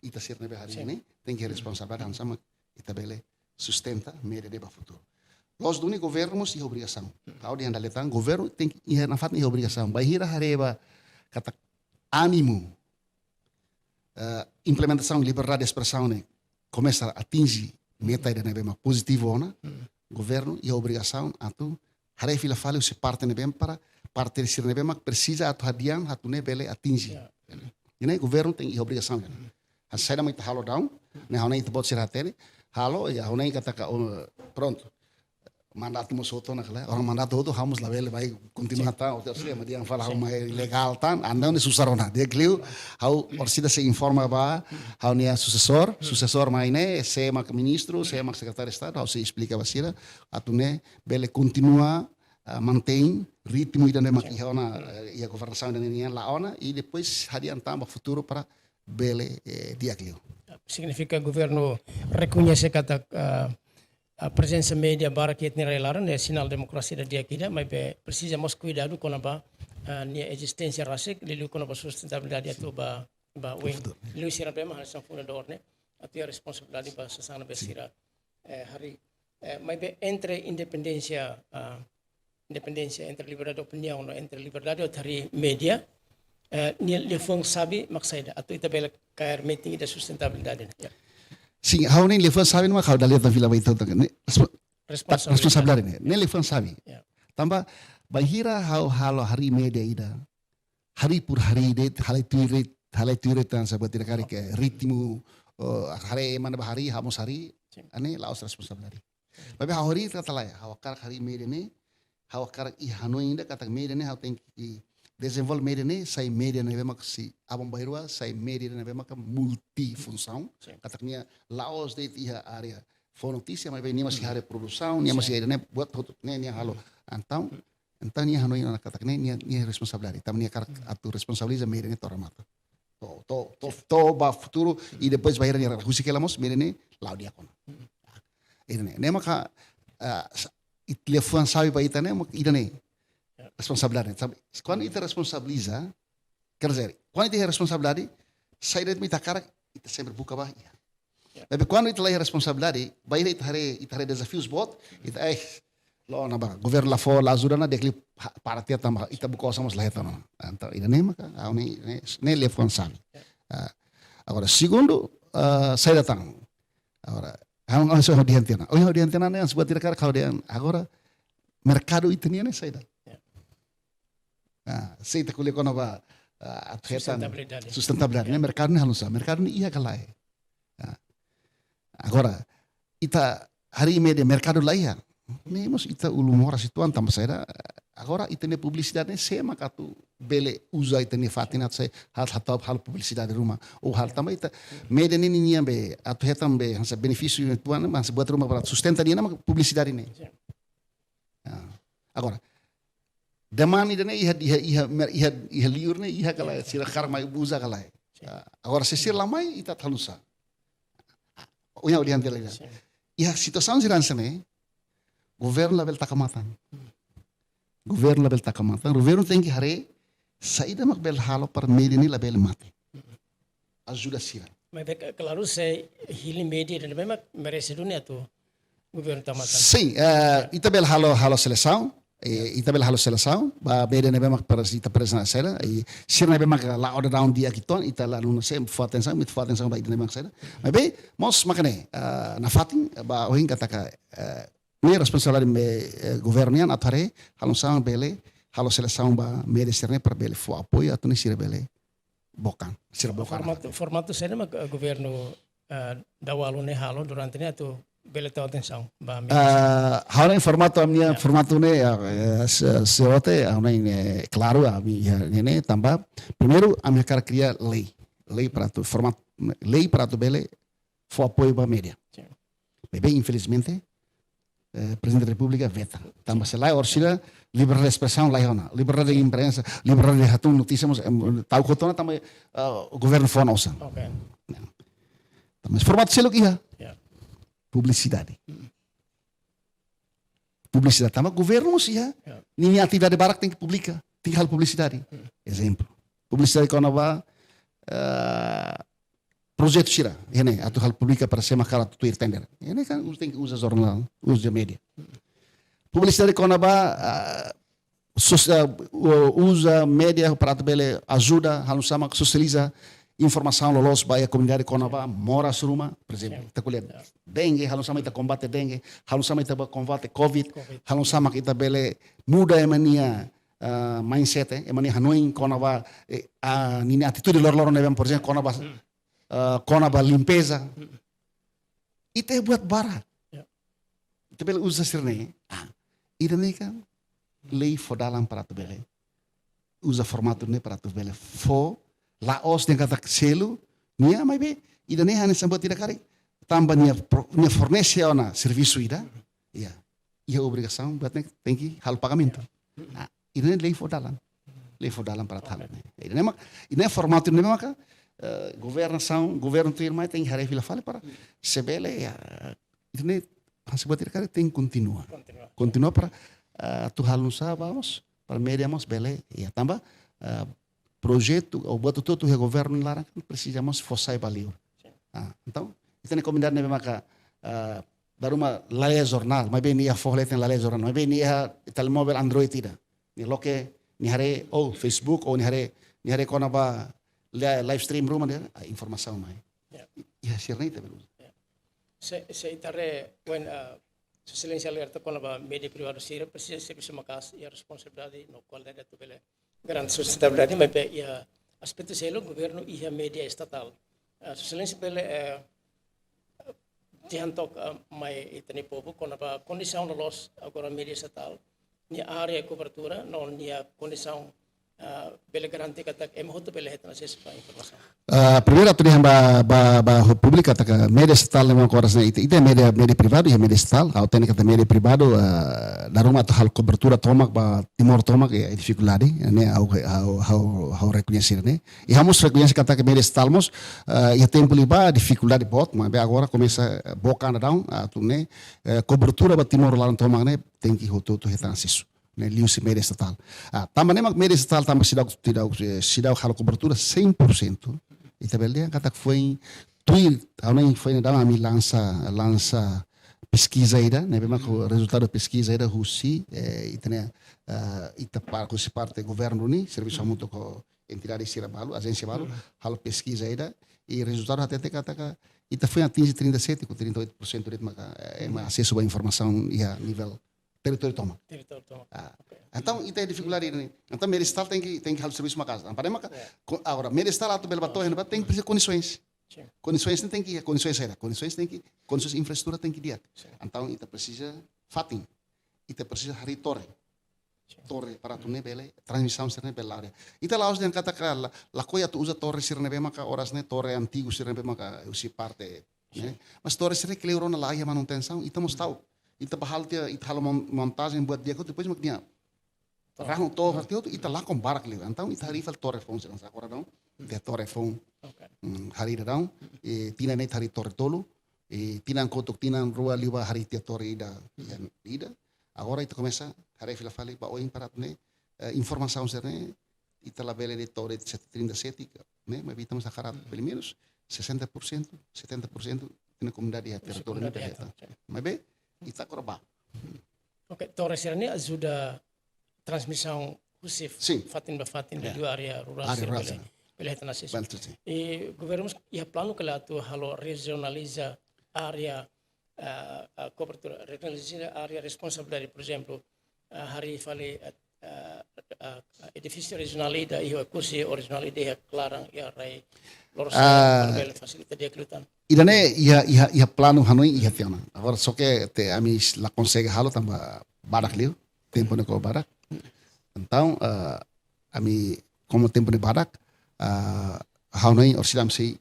Ita sira ne'ebé harii ne'e, tenke responsabilidade hanesan mak ita bele sustenta média ne'e ba futuru. Loos duni governu mós iha obrigasaun. Ha'u dehan dala ida tan, governu tenke iha nafatin iha obrigasaun. Bainhira haree ba katak ánimu, eh, implementasaun liberdade de espresaun ne'e komesa atinje meta ida ne'ebé mak pozitivu ona, governu iha obrigasaun atu haree fila fali husi parte ne'ebé para parte sira ne'ebé mak presiza atu hadi'a atu nune'e bele atinje. Ya. Ne'e governu tenke iha obrigasaun. Hanesan saida mak ita halo daudaun, ne'e ha'u hanoin ita-boot sira hatene, halo, ya, ha'u hanoin katak, oh, prontu. Mandatu mós hotu ona ka lae, ohin mandatu hotu, ha'u mós labele bá kontinua tan, orsida ema dehan fali ha'u mai ilegál tan, entaun ne'e susar ona. Di'ak liu, ha'u orsida sei informa ba ha'u-nia susesór, susesór mai ne'e, sé mak ministru, sé mak sekretáriu Estadu, ha'u sei esplika ba sira, atu nune'e bele kontinua, ah, mantein ritmu ida ne'ebé mak iha ona, eh, iha governasaun ida-ne'e nian la'o ona, i depois hadi'a tan ba futuru para bele, eh, di'ak liu. Signifika governu rekoñese katak, ah, ah, prezensa média barak iha ita-nia rai-laran ne'e sinál demokrasia ida di'ak ida, maibé presiza mós kuidadu kona-ba, ah, nia ezisténsia rasik, liuliu kona-ba sustentabilidade atu ba, ba oin. Futuru. Liuliu sira ne'ebé mak hanesan fundadór ne'e, atu iha responsabilidade ba sasán ne'ebé sira, eh, harii. Eh, maibé entre independénsia, ah, independénsia entre liberdade de opiniaun no entre liberdade atu harii média, eh, nia liafuan xave mak saida atu ita bele kaer metin ida sustentabilidade ne'e. Ya. Sin, ha'u hanoin liafuan xave mak ha'u dala ida tan fila ba ita hotu tan ne'e. Respo-, responsabilidade. Responsabilidade ne'e. Ne'e liafuan xave. Ya. Tanba, bainhira ha'u halo harii média ida, harii por harii de'it, halai tuir de'it, halai tuir de'it hanesan buat ida karik, eh, ritmu, oh, haree ema ne'ebá harii, ha'u mós harii, ne'e la'ós responsabilidade. Maibé ha'u harii katak lae, ha'u hakarak harii média ne'e, ha'u hakarak iha hanoin ida katak média ne'e, ha'u tenke dezenvolve média ne'e, sai média ne'ebé mak sei aban-bainrua, sai média ne'ebé mak multifunsaun, katak nia la'ós de'it iha área fó notísia, maibé nia mós iha área produsaun, nia mós iha ida-ne'e, buat hotu ne'e nia halo. Entaun, entaun nia hanoin ona katak ne'e, nia, nia responsabilidade. Tanba nia hakarak atu responsabiliza média ne'e to'o remata. To'o, to'o, to'o, to'o ba futuru, i depois bainhira nia husi hela mós, média ne'e la'o di'ak ona. Ida-ne'e, ne'e maka, ah, sa-, it-, liafuan xave ba ita ne'e, mak ida-ne'e. Responsabilidade, sabe? Kuandu ita responsabiliza, quer dizer, kuandu ita iha responsabilidade, saida mak ita hakarak, ita sempre buka ba iha. Ya. Tapi kuandu ita la iha responsabilidade, bainhira ita haree, ita haree dezafius boot, ita, eh, la'o ona ba, governu la fó, la ajuda ona, di'ak liu ha-, para tiha tan ba, ita buka osan mós la hetan ona. Entaun, ida-ne'e maka, ha'u hanoin, ne'e, ne'e liafuan xave. Ya. Ah, agora, segundu, ah, saida tan. Agora, ha'u, ha'u, ha'u dehan tiha ona. Oh, ha'u dehan tiha ona, ne'e, hanesan buat ida karik ha'u dehan. Agora, merkadu ita-nian ne'e saida. Ya. Ah, se ita ko'alia kona-ba, ah, atu hetan sustentabilidade. Sustentabilidade, ne'e merkadu ne'e halo nu'usá, merkadu ne'e iha ka lae. Ah. Agora, ita harii média merkadu la iha. Ne'e mós ita ulun moras uitoan tanba saida. Agora ita-nia publisidade ne'e sé mak atu bele uza ita-nia fatin atu sai hal, hal, halo publisidade ruma. Ou halo tanba ita média ne'e nian be atu hetan be hanesan benefísiu uitoan, mas buat ruma para sustenta nian mak publisidade ne'e. Sin. Ah. Agora, demand ida-ne'e iha, iha, iha, iha, iha liur ne'e iha ka lae, sira hakarak mai uza ka lae. Sin. Ah, agora se sira la mai, ita atu halo nusá? Ohin ha'u dehan tiha lai. Sin. Iha situasaun sira hanesan ne'e, governu labele taka matan. Governu labele taka matan. Governu tenke haree saida mak bele halo para média ne'e labele mate. Ajuda sira. Maibé klaru, se hili média ida ne'ebé mak merese duni atu governu taka matan. Sin, eh, ita bele halo, halo selesaun, eh, ita bele halo selesaun ba média ne'ebé mak para ita presiona saida, i sira ne'ebé mak la'o daudaun di'ak uitoan, ita la nuna sé fó atensaun, ita fó atensaun ba ida ne'ebé mak saida. Maibé mós mak ne'e, eh, nafatin, ba ohin katak, eh, ne'e responsabilidade, eh, governu nian atu haree, halo nusá bele halo selesaun ba média sira ne'e para bele fó apoiu atu nune'e sira bele book an, sira book an. Formatu, formatu saida mak, eh, governu, eh, dahuluk ne'e halo durante ne'e atu bele tau atensaun ba média? Ah, ha'u-nia formatu, ami-nia formatu ne'e, ah, eh, se, se ote, ha'u-nia, eh, klaru, ami, eh, ne'e, ne'e, tanba primeiru, ami hakarak kria lei, lei para atu formatu, lei para atu bele fó apoiu ba média. Sin. Maibé, infelizmente, eh, Prezidente Repúblika veta. Tanba se lae, orsida liberdade de espresaun laiha ona, liberdade de imprensa, liberdade de hatún notísia mós, em, tau kotona tanba, eh, governu fó ona osan. Ok. Ya. Tanba formatu seluk iha. Ya. Publisidade. Hmm. Publisidade tanba governu mós iha. Ya. Ninia atividade barak tenke publika, tenke halo publisidade. Hmm. Ezemplu. Publisidade kona-ba, eh, projetu sira, iha ne'e, atu halo publika para sé mak hakarak atu tuir tender. Iha ne'e kan, uza, tenke uza jornál, uza média. Publisidade kona-ba, ah, sos-, ah, u-, uza média para atu bele ajuda, halo nusá mak sosializa informasaun loloos ba iha komunidade kona-ba moras ruma, por ezemplu, Sin. ita ko'alia Ya. dengue, halo nusá mak ita kombate dengue, halo nusá mak ita bá kombate covid, Covid. halo nusá mak ita bele muda ema nia, ah, mindset, eh, ema nia hanoin kona-ba, eh, ah, ninia atitude loroloron ne'ebé, por ezemplu, kona-ba Hmm. ah, kona-ba limpeza. Mm. Ita buat barak. Ya. Ita bele uza sira-ne'e. Ah, ida-ne'e kan lei fó dalan para atu bele uza formatu ne'e para atu bele fó la'ós dehan katak selu nia, maibé ida-ne'e hanesan buat ida karik tanba nia pro-, nia fornese ona servisu ida. Ya. Iha obrigasaun buat ne'e tenke halo pagamentu. Ah, ida-ne'e lei fó dalan. Lei fó dalan para atu halo ne'e. Ida-ne'e mak, ida-ne'e formatu ne'ebé maka, eh, governasaun, governu tuirmai tenke haree fila fali para se bele, ya, ida-ne'e hanesan buat ida karik tenke kontinua. Kontinua. Kontinua para, eh, atu halo nusá ba mós, para média mós bele, ya, tanba, eh, projetu, ou buat hotu-hotu iha governu laran kan presiza mós fó sai ba liur. Sin. Ah, entaun, ita-nia komunidade ne'ebé maka, ah, dala ruma la lee jornál, maibé nia iha foho leten la lee jornál, maibé nia iha telemóvel Android ida. Nia loke, nia haree, ou Facebook, ou nia haree, nia haree kona-ba li-, live stream ruma dehan, ah, informasaun mai. Ya. Iha sira-ne'e ita bele uza. Ya. Se, se ita haree, when, ah, Sua Exelénsia alerta kona-ba média privadu sira, presiza servisu maka'as, iha responsabilidade no kualidade atu bele garante sustentabilidade, maibé iha aspetu seluk governu iha média estatál. Ah, Sua Exelénsia bele, eh, dehan took, ah, mai ita-nia povu kona-ba kondisaun loloos agora média estatál, nia área kobertura, no nia kondisaun, ah, bele garante katak ema hotu bele hetan asesu ba informasaun. Ah, primeiru atu dehan ba, ba, ba ho públiku katak média estatál ne'e agora ne'e ita, ita média, média privadu, iha média estatál, ha'u hatene katak média privadu, ah, dala ruma atu halo kobertura tomak ba Timor tomak, eh, difikuldade, ne'e ha'u, ha'u, ha'u, ha'u rekoñese ne'e. I ha'u mós rekoñese katak média estatál mós, ah, iha tempu liubá difikuldade boot, maibé agora komesa, eh, book an daudaun, atu ne'e, eh, kobertura ba Timor laran tomak ne'e, tenke hotu-hotu hetan asesu. Ne'e liuhusi média estatál. Ah, tanba ne'e mak média estatál tanba seidauk, seidauk, eh, seidauk halo kobertura cem por cento. Ita bele dehan katak foin tuir, ha'u hanoin foin daudaun ami lansa, lansa peskiza ida, ne'ebé mak rezultadu peskiza ida husi, eh, ita-nia, ah, ita par-, husi parte governu nian, servisu hamutuk ho entidade sira balu, ajénsia balu, halo peskiza ida, i rezultadu hatete katak ita foin atinje trinta e sete ka trinta e oito por cento de'it maka, eh, ema asesu ba informasaun iha nivel territóriu tomak. Territóriu tomak. Ah. Ok. Entaun, ita iha difikuldade ne'e. Entaun, média estatál tenke, tenke halo servisu maka'as. Tanba ne'e maka, Ya. ko-, agora, média estatál atu bele bá to'o iha ne'ebá, tenke presiza kondisoens. Sin. Kondisoens ne'e tenke, kondisoens saida? Kondisoens tenke, kondisoens infraestrutura tenke di'ak. Sin. Entaun, ita presiza fatin. ita presiza harii torre. Torre para atu nune'e bele transmisaun sira-ne'e bele la'o. Ita la'ós dehan katak la, lakohi atu uza torre sira ne'ebé maka oras ne'e torre antigu sira ne'ebé maka husi parte, ne'e. Mas torre sira-ne'e kleur ona la iha manutensaun, ita mós ta'uk. Ita bá halo tiha, ita halo mon-, montajen buat di'ak hotu, depois mak nia rahun to'o tiha hotu, ita lakon barak liu. Entaun ita harii fali torre foun sira, agora daudaun, ita torre foun. Oke. Hmm, harii daudaun, eh, tinan ne'e ita harii torre tolu, eh, tinan kotuk, tinan rua liubá harii tiha torre ida, iha ida. Agora ita komesa harii fila fali ba oin para atu nune'e, eh, informasaun sira-ne'e, ita labele de'it to'o de'it sete trinta sete, ne'e, mas ita mós hakarak pelumenus sesenta por cento, setenta por cento ita-nia komunidade iha territóriu ne'e bele hetan. Maibé, ita agora bá. Oke, torre sira-ne'e ajuda transmisaun husi, sin, fatin ba fatin, ya, liu área rurál, área sira rurál, bele, sin, bele hetan asesu. Betul, sin. I governu mós iha planu ka lae atu halo rejionaliza área, ah, ah, kobertura, rejionaliza área responsabilidade, por ezemplu, ah, harii fali, ah, ah, ah, edifísiu rejionál ida iha Oekusi, rejionál ida iha Klaran, iha rai Lorosa'e, ah, para bele fasilita di'ak liután. Ida-ne'e iha, iha, iha planu hanoin iha tiha ona. Agora só ke ita, ami la konsege halo tanba barak liu, tempu ne'e koko barak. Entaun, eh, ami, komu tempu ne'e barak, eh, ha'u hanoin orsida ami sei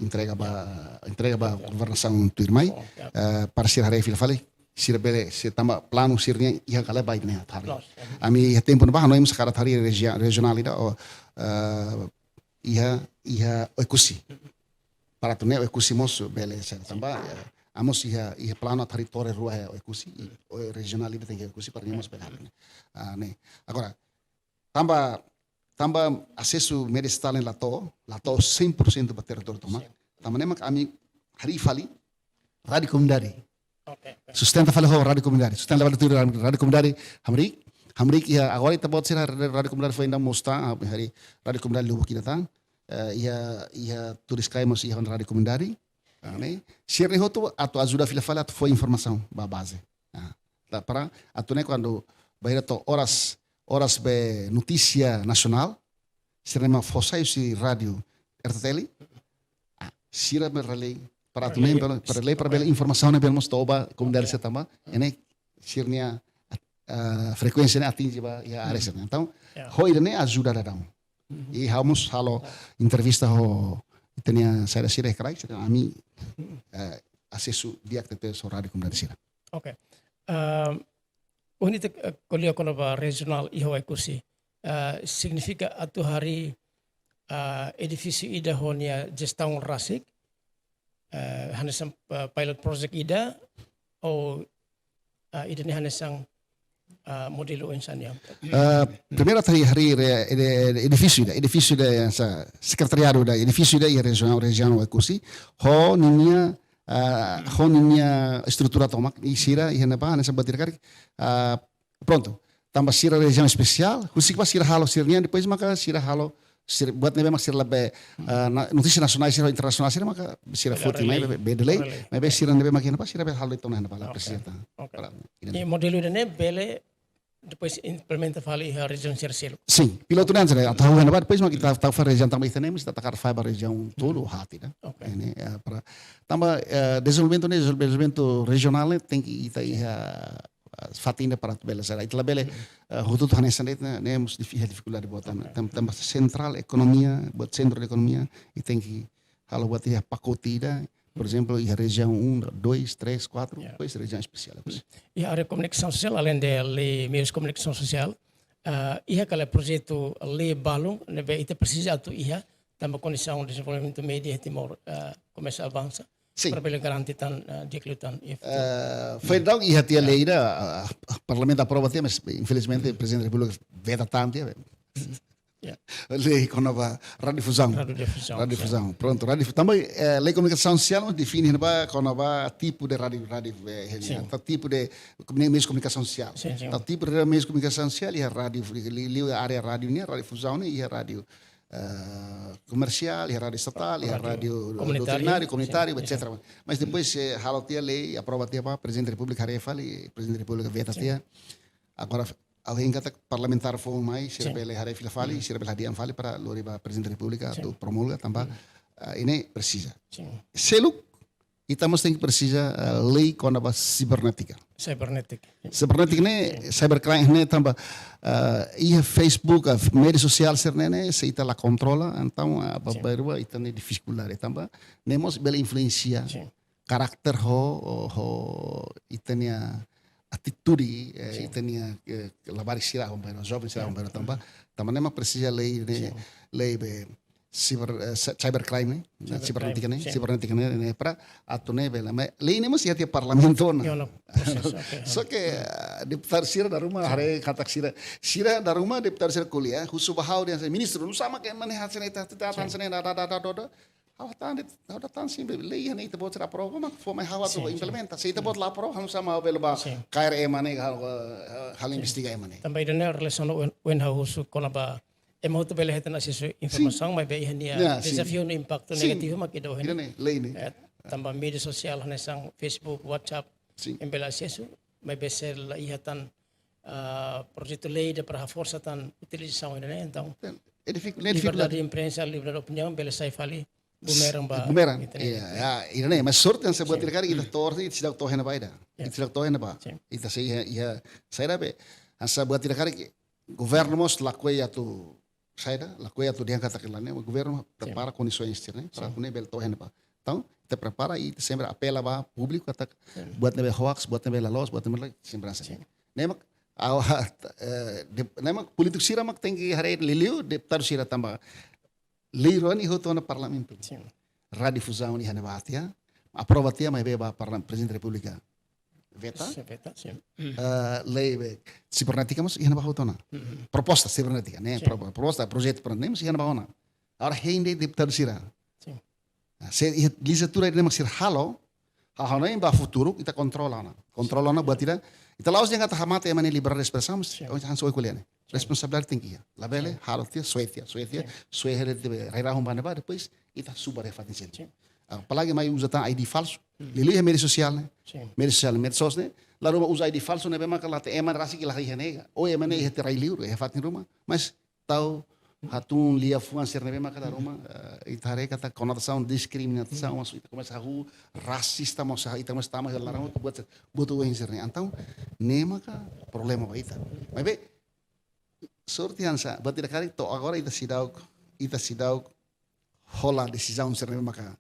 entrega ba, entrega ba governasaun tuirmai, oh, ya, eh, para sira harii fila fali, sira bele, sira tanba planu sira-nian iha ka lae ba ida-ne'e atu harii. Loos, ya. Ami iha tempu ne'ebá hanoin mós hakarak harii rejia-, rejionál ida, ou, eh, iha, iha Oekusi. Para atu nune'e Oekusi mós bele sira tanba, eh, ami mós iha, iha planu atu harii torre rua iha Oekusi, i, o rejionál ida tenke Oekusi, para nia mós bele harii. Ah, ne'e. Agora, tanba, tanba asesu mediasita ne'e la to'o, la to'o cem por cento ba territóriu tomak. Sin. Tanba ne'e mak ami harii fali rádiu komunidade. Oke, oke. Sustenta fali ho rádiu komunidade. Sustenta fali tuir rádiu, rádiu komunidade hamriik. Hamriik iha, agora ita-boot sira rádiu, rádiu komunidade foin daudaun mós ita, ah, harii rádiu komunidade lubuk ida tan. Eh, iha, iha Turiscai mós iha rádiu komunidade. Ah, ne'e. Sira-ne'e hotu atu ajuda fila fali atu fó informasaun ba baze. Ah, ta para atu nune'e kuandu bainhira to'o oras, oras be notísia nasionál, sira-ne'e mak fó sai husi rádiu R T T L, ah, sira bele relay, para atu nune'e, relay, para relay, para bele informasaun ne'e bele mós to'o ba komunidade, oke, sira tanba, ida-ne'e sira-nia, ah, frekuénsia ne'e atinje ba iha área sira-ne'e. Entaun, ya, ho ida-ne'e ajuda daudaun. Mhm. I ha'u mós halo, ah, entrevista ho ita-nia saida sira kraik, sira ami, eh, asesu di'ak tebes ho rádiu komunidade sira. Oke. Ehm, ohin ita, eh, ko'alia kona-ba rejionál iha Oekusi. Eh, signifika atu harii, eh, edifísiu ida ho nia jestaun rasik, eh, hanesan, eh, pilot project ida, ou, eh, ida-ne'e hanesan, eh, modelu oinsá nian? Eh, primeiru atu harii, harii re-, ede-, edifísiu ida, edifísiu ida hanesan sekretariadu ida, edifísiu ida iha rejionál, rejiaun Oekusi, ho ninia, eh, ho ninia estrutura tomak, i sira iha ne'ebá hanesan buat ida karik, eh, prontu. Tanba sira rejiaun espesiál, husik ba sira halo sira-nian, depois maka sira halo, sira, buat ne'ebé mak sira labele, eh, na-, notísia nasionál sira internasionál sira maka sira foti mai, relay, be, be delay, relay, maibé sira ne'ebé mak iha ne'ebá sira bele halo ida tan iha ne'ebá la, oke, presiza tan. Oke. Para, ida-ne'e. I modelu ida-ne'e bele depois implementa fali iha rejiaun sira seluk? Sin, pilotu ne'e hanesan ne'e, atu hahú iha ne'ebá, depois mak ita tau fali rejiaun tanba ita ne'e mós ita hakarak fali ba rejiaun tolu, hmm, haat ida. Oke. Ne'e, eh, para, tanba, eh, dezenvolvimentu ne'e, dezenvolvimentu rejionál ne'e, tenke ita iha, eh, fatin ida para atu bele sira. Ita labele, eh, hotu-hotu hanesan de'it ne'e, ne'e mós dif-, iha difikuldade boot tan. Oke. Tan-, tanba sentrál ekonomia, buat sentru de ekonomia, i tenke halo buat iha pakote ida, por ezemplu, iha rejiaun um, dois, três, quatro, ya, depois rejiaun espesiál, depois. Iha área komunikasaun sosiál, aleinde lei meius komunikasaun sosiál, ah, iha ka lae projetu lei balun ne'ebé ita presiza atu iha, tanba kondisaun dezenvolvimentu média iha Timor, ah, komesa avansa. Sin. Para bele garante tan, ah, di'ak liután iha futuru. Eh, foin daudaun iha tiha, ya, lei ida, ah, Parlamentu aprova tiha, mas infelizmente, hmm, Prezidente Repúblika veta tan tiha. Ya. Lei kona-ba radiodifuzaun. Radiodifuzaun, radiodifuzaun, sin. Prontu, radiodifu-, tanba, eh, lei komunikasaun sosiál mós define ba kona-ba tipu de rádiu, rádiu, eh, sin, ta tipu de komuni-, meius komunikasaun sosiál. Sin, sin. Ta tipu de meius komunikasaun sosiál, iha rádiu, li-, li-, liu área rádiu nian, radiodifuzaun nian, iha rádiu, eh, komersiál, iha rádiu estatál, iha rádiu, rádiu komunitáriu, doutrináriu, komunitáriu, sin, sin, etcétera. Mas depois, eh, halo tiha lei, aprova tiha ba Prezidente Repúblika haree fali, Prezidente Repúblika veta, sin, tiha. Agora, ha'u hein katak parlamentár foun mai, sira, sin, bele haree fila fali, hmm, sira bele hadi'a fali para lori ba Prezidente Repúblika, sin, atu promulga tanba, hmm, ah, ida-ne'e presiza. Sin. Seluk, ita mós tenke presiza, eh, lei kona-ba sibernétika. Cybernetic. Sibernétika ne'e, cybercrime ne'e tanba, eh, iha Facebook, eh, média sosiál sira-ne'e ne'e, se ita la kontrola, entaun, eh, ba- Sin. bainrua ita-nia difikuldade tanba ne'e mós bele influensia Sin. karakter ho, ho ita-nia atitude, eh, ita-nia, eh, labarik sira ho bainrua, joven sira ho bainrua tanba, tanba ne'e mak presiza lei ne'e, lei be cyber, eh, cy- cybercrime ne'e, Cybercrime, sibernétika ne'e, sin. sibernétika ne'e, ne'e para atu ne'e bele. Mas lei ne'e mós iha tiha parlamentu ona. Iha ona prosesu, oke. Só ke, eh, deputadu sira dala ruma haree katak sira, sira dala ruma deputadu sira ko'alia, husu ba ha'u dehan, ministru, nusá mak ema ne'e hanesan ne'e, ita, ita, ita, hanesan ne'e, da, da, da, da, da, da. Ha'u hatán de'it, ha'u hatán sin be, lei iha ne'e ita-boot sira aprova, mak fó mai ha'u atu Sin, sin. implementa. Se ita-boot la aprova, ha'u nusá mak ha'u bele ba Sin. kaer ema ne'e, ha'u, eh, ha'u investiga ema ne'e. Tanba ida-ne'e relasaun ho ohin, ohin ha'u husu kona-ba ema hotu bele hetan asesu informasaun, maibé iha nia Ya, sin. dezafiu no impaktu Sin. negativu mak ida ohin. Ida-ne'e, lei ne'e. Eh, tanba média sosiál hanesan Facebook, WhatsApp, Sin. ema bele asesu, maibé se la iha tan, ah, projetu lei ida para haforsa tan utilizasaun ida-ne'e, entaun É difíkil, é difíkil. liberdade de imprensa, liberdade de opiniaun, bele sai fali bumerangue ba Bumerangue. ita-nia. Ya, ya, ida-ne'e, mas sorte hanesan buat Sin. ida karik ita torce, ita seidauk to'o iha ne'ebá ida. Ya. Ita seidauk to'o iha ne'ebá. Sin. Ita sei iha, iha, saida be, hanesan buat ida karik governu mós lakohi atu, saida, lakohi atu dehan katak la ne'e, governu prepara kondisoens sira-ne'e, para Sin. atu ne'e bele to'o iha ne'ebá. Entaun, ita prepara i ita sempre apela ba públiku katak buat ne'ebé hoax, buat ne'ebé la loos, buat ne'ebé la, sempre hanesan. Ne'e mak, awa, eh, de, ne'e mak polítiku sira mak tenke haree liuliu, deputadu sira tanba lei rua ne'e hotu ona parlamentu. Sin. Radiodifuzaun iha ne'ebá tiha, aprova tiha, maibé ba parla-, Prezidente Repúblika veta. Sin, veta, sin. Eh, lei be sibernétika mós iha ne'ebá hotu ona. Proposta sibernétika, ne'e, Sin. pro-, proposta, projetu para ne'e mós iha ne'ebá ona. Agora hein de'it deputadu sira. Sin. Ah, se iha lejislatura ne'e mak sira halo, hahau ne'e ba futuru, ita kontrola ona. Kontrola ona buat ida. Ita la'ós dehan katak hamate ema nia liberdade de espresaun, mas Sin. ohin hanesan ohin ko'alia ne'e. Responsabilidade tenke iha. Labele, halo tiha, soe tiha, soe tiha, soe hela tiha, rai rahun ba ne'ebá, depois ita subar iha fatin seluk. Sin. Apalagi mai uza tan I D falsu. Liuliu iha média sosiál ne'e. Sin. Média sosiál, medsos ne'e. La ruma uza I D falsu ne'ebé maka la hatene ema rasik la iha ne'e. Ou ema ne'e iha tiha rai liur, iha fatin ruma. Mas tau hatún liafuan sira ne'ebé maka dala ruma, eh, ita haree katak konotasaun diskriminasaun, mas ita komesa hahú rasista, mas ita komesa tama iha laran, buat, buat oin sira-ne'e. Entaun, ne'e maka problema ba ita. Maibé, sorte hanesan, buat ida karik to'o agora ita seidauk, ita seidauk hola desizaun sira ne'ebé maka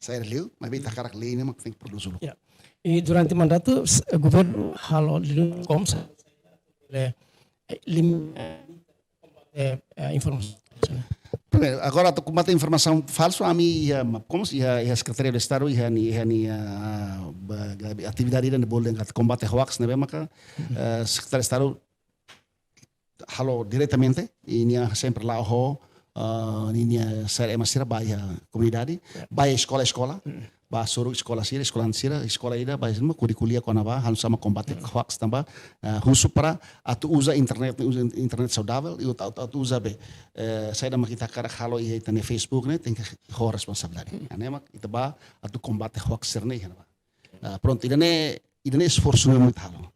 saida liu, maibé ita hakarak lei ne'e mak tenke prodús uluk. Ya. I durante mandatu, s-, governu halo liu kom sa-, le-, eh, lim-, eh, eh, informasaun. Primeiru, agora atu kombate informasaun falsu, ami iha, ma-, como se iha, iha Sekretaria de Estadu, iha nia, iha nia, ah, ba-, gabi-, atividade ida ne'e bolu dehan katak kombate hoax ne'ebé maka, eh, Sekretaria de Estadu halo diretamente, i nia sempre la'o ho, ah, ninia sira ema sira ba iha komunidade, ba iha eskola-eskola, ba hasoru eskola sira, eskola sira, eskola ida, ba iha sira, hodi ko'alia kona-ba, halo sama kombate hoax tanba, ah, husu para atu uza internet, uza internet saudavel, i atu, atu, atu uza be, eh, saida mak ita hakarak halo iha ita-nia Facebook ne'e, tenke ho responsabilidade. Ne'e mak ita ba atu kombate hoax sira-ne'e iha ne'ebá. Ah, prontu, ida-ne'e, ida-ne'e esforsu ne'ebé ita halo.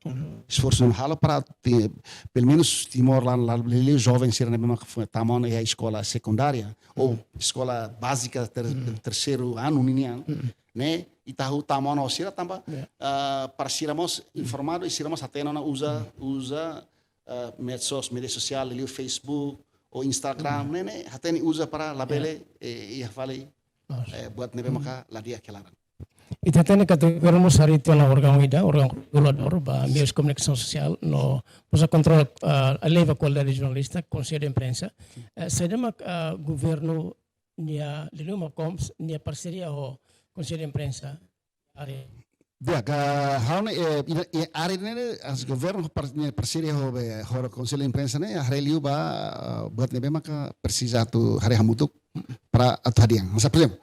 Esforsu ne'ebé ita halo para ti-, pelumenus timoroan la, la, liuliu joven sira ne'ebé maka fo-, tama ona iha eskola sekundária ou eskola bázika ter-, terseiru anu ninian. Ne'e, ita hahú tama ona ho sira tanba, ah, para sira mós informadu i sira mós hatene ona uza, uza, ah, medsos, média sosiál, liuliu Facebook ou Instagram, ne'e, ne'e, hatene uza para labele, eh, iha fali, eh, buat ne'ebé maka la di'ak iha laran. Ita hatene katak governu mós harii tiha ona órgaun ida, órgaun reguladór ba meius komunikasaun sosiál, no mós kontrola, ah, eleva kualidade jornalista, Konsellu de Imprensa. Eh, saida mak, ah, governu nia, liuliu MAPKOMS, nia parseria ho Konsellu de Imprensa. Ari. Ya, ka ha'u ne'e, eh, ida, eh, área ne'e, ne'e, hanesan governu par-, nia parseria ho be, ho Konsellu de Imprensa ne'e, haree liu ba, ah, buat ne'ebé maka presiza atu haree hamutuk para atu hadi'a. Hanesan, por ezemplu,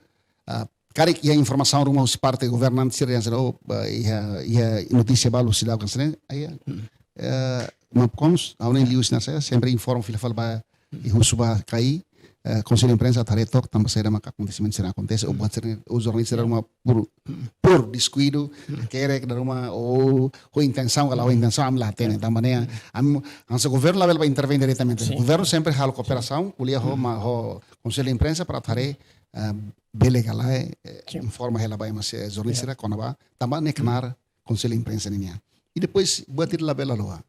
ah, karik iha informasaun ruma husi parte governante sira dehan, oh, ba, iha, iha notísia balu seidauk hanesan ne'e, ah, iha, eh, MAPKOMS, ha'u ne'e liu sira-ne'e, sempre informa fila fali ba, i husu ba K I, eh, Konsellu de Imprensa atu haree took tanba saida maka akontesimentu sira akontese, ou buat sira, ou jornalista dala ruma por, por deskuidu, hakerek dala ruma, ou ho intensaun ka la ho intensaun, ami la hatene, tanba ne'e, ami, hanesan governu labele ba intervein diretamente. Governu sempre halo kooperasaun, ko'alia ho, ma, ho Konsellu de Imprensa para atu haree, ah, bele ka lae, eh, informa hela ba ema sira, jornalista sira kona-ba, tanba ne'e knaar Konsellu Imprensa ninian. I depois buat ida labele haluha.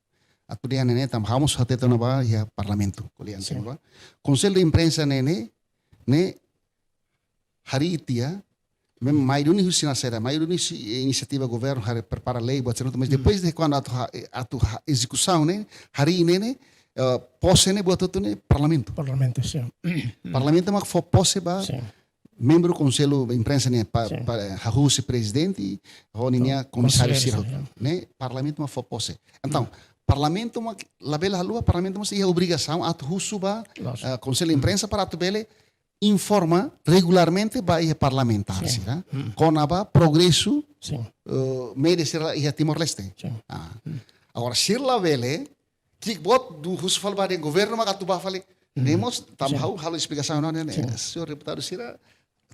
Atu dehan ne'e ne'e tanba ha'u mós hatete ona ba iha Parlamentu, ko'alia antes ba. Konsellu Imprensa ne'e ne'e, ne'e harii tiha, maibé mai duni husi nasaida, mai duni husi inisiativa governu, harii prepara lei, buat sira, mas depois de kuandu atu ha-, atu ha-, ezekusaun ne'e, harii ne'e ne'e, eh, pose ne'e buat hotu ne'e Parlamentu. Parlamentu, sin. Parlamentu mak fó pose ba membru Konsellu Imprensa ne'e pa, pa, hahú husi prezidente, ho ninia komisáriu sira hotu. Ne'e Parlamentu mak fó pose. Entaun, Parlamentu mak labele haluha, Parlamentu mós iha obrigasaun atu husu ba, eh, Konsellu Imprensa para atu bele informa regularmente ba iha parlamentár sira kona-ba progresu, eh, média sira iha Timor-Leste. Ah. Agora, sira labele, ki'ik boot husu fali ba dehan governu mak atu bá fali. Ne'e mós tanba ha'u halo esplikasaun ona ne'e. Señór deputadu sira,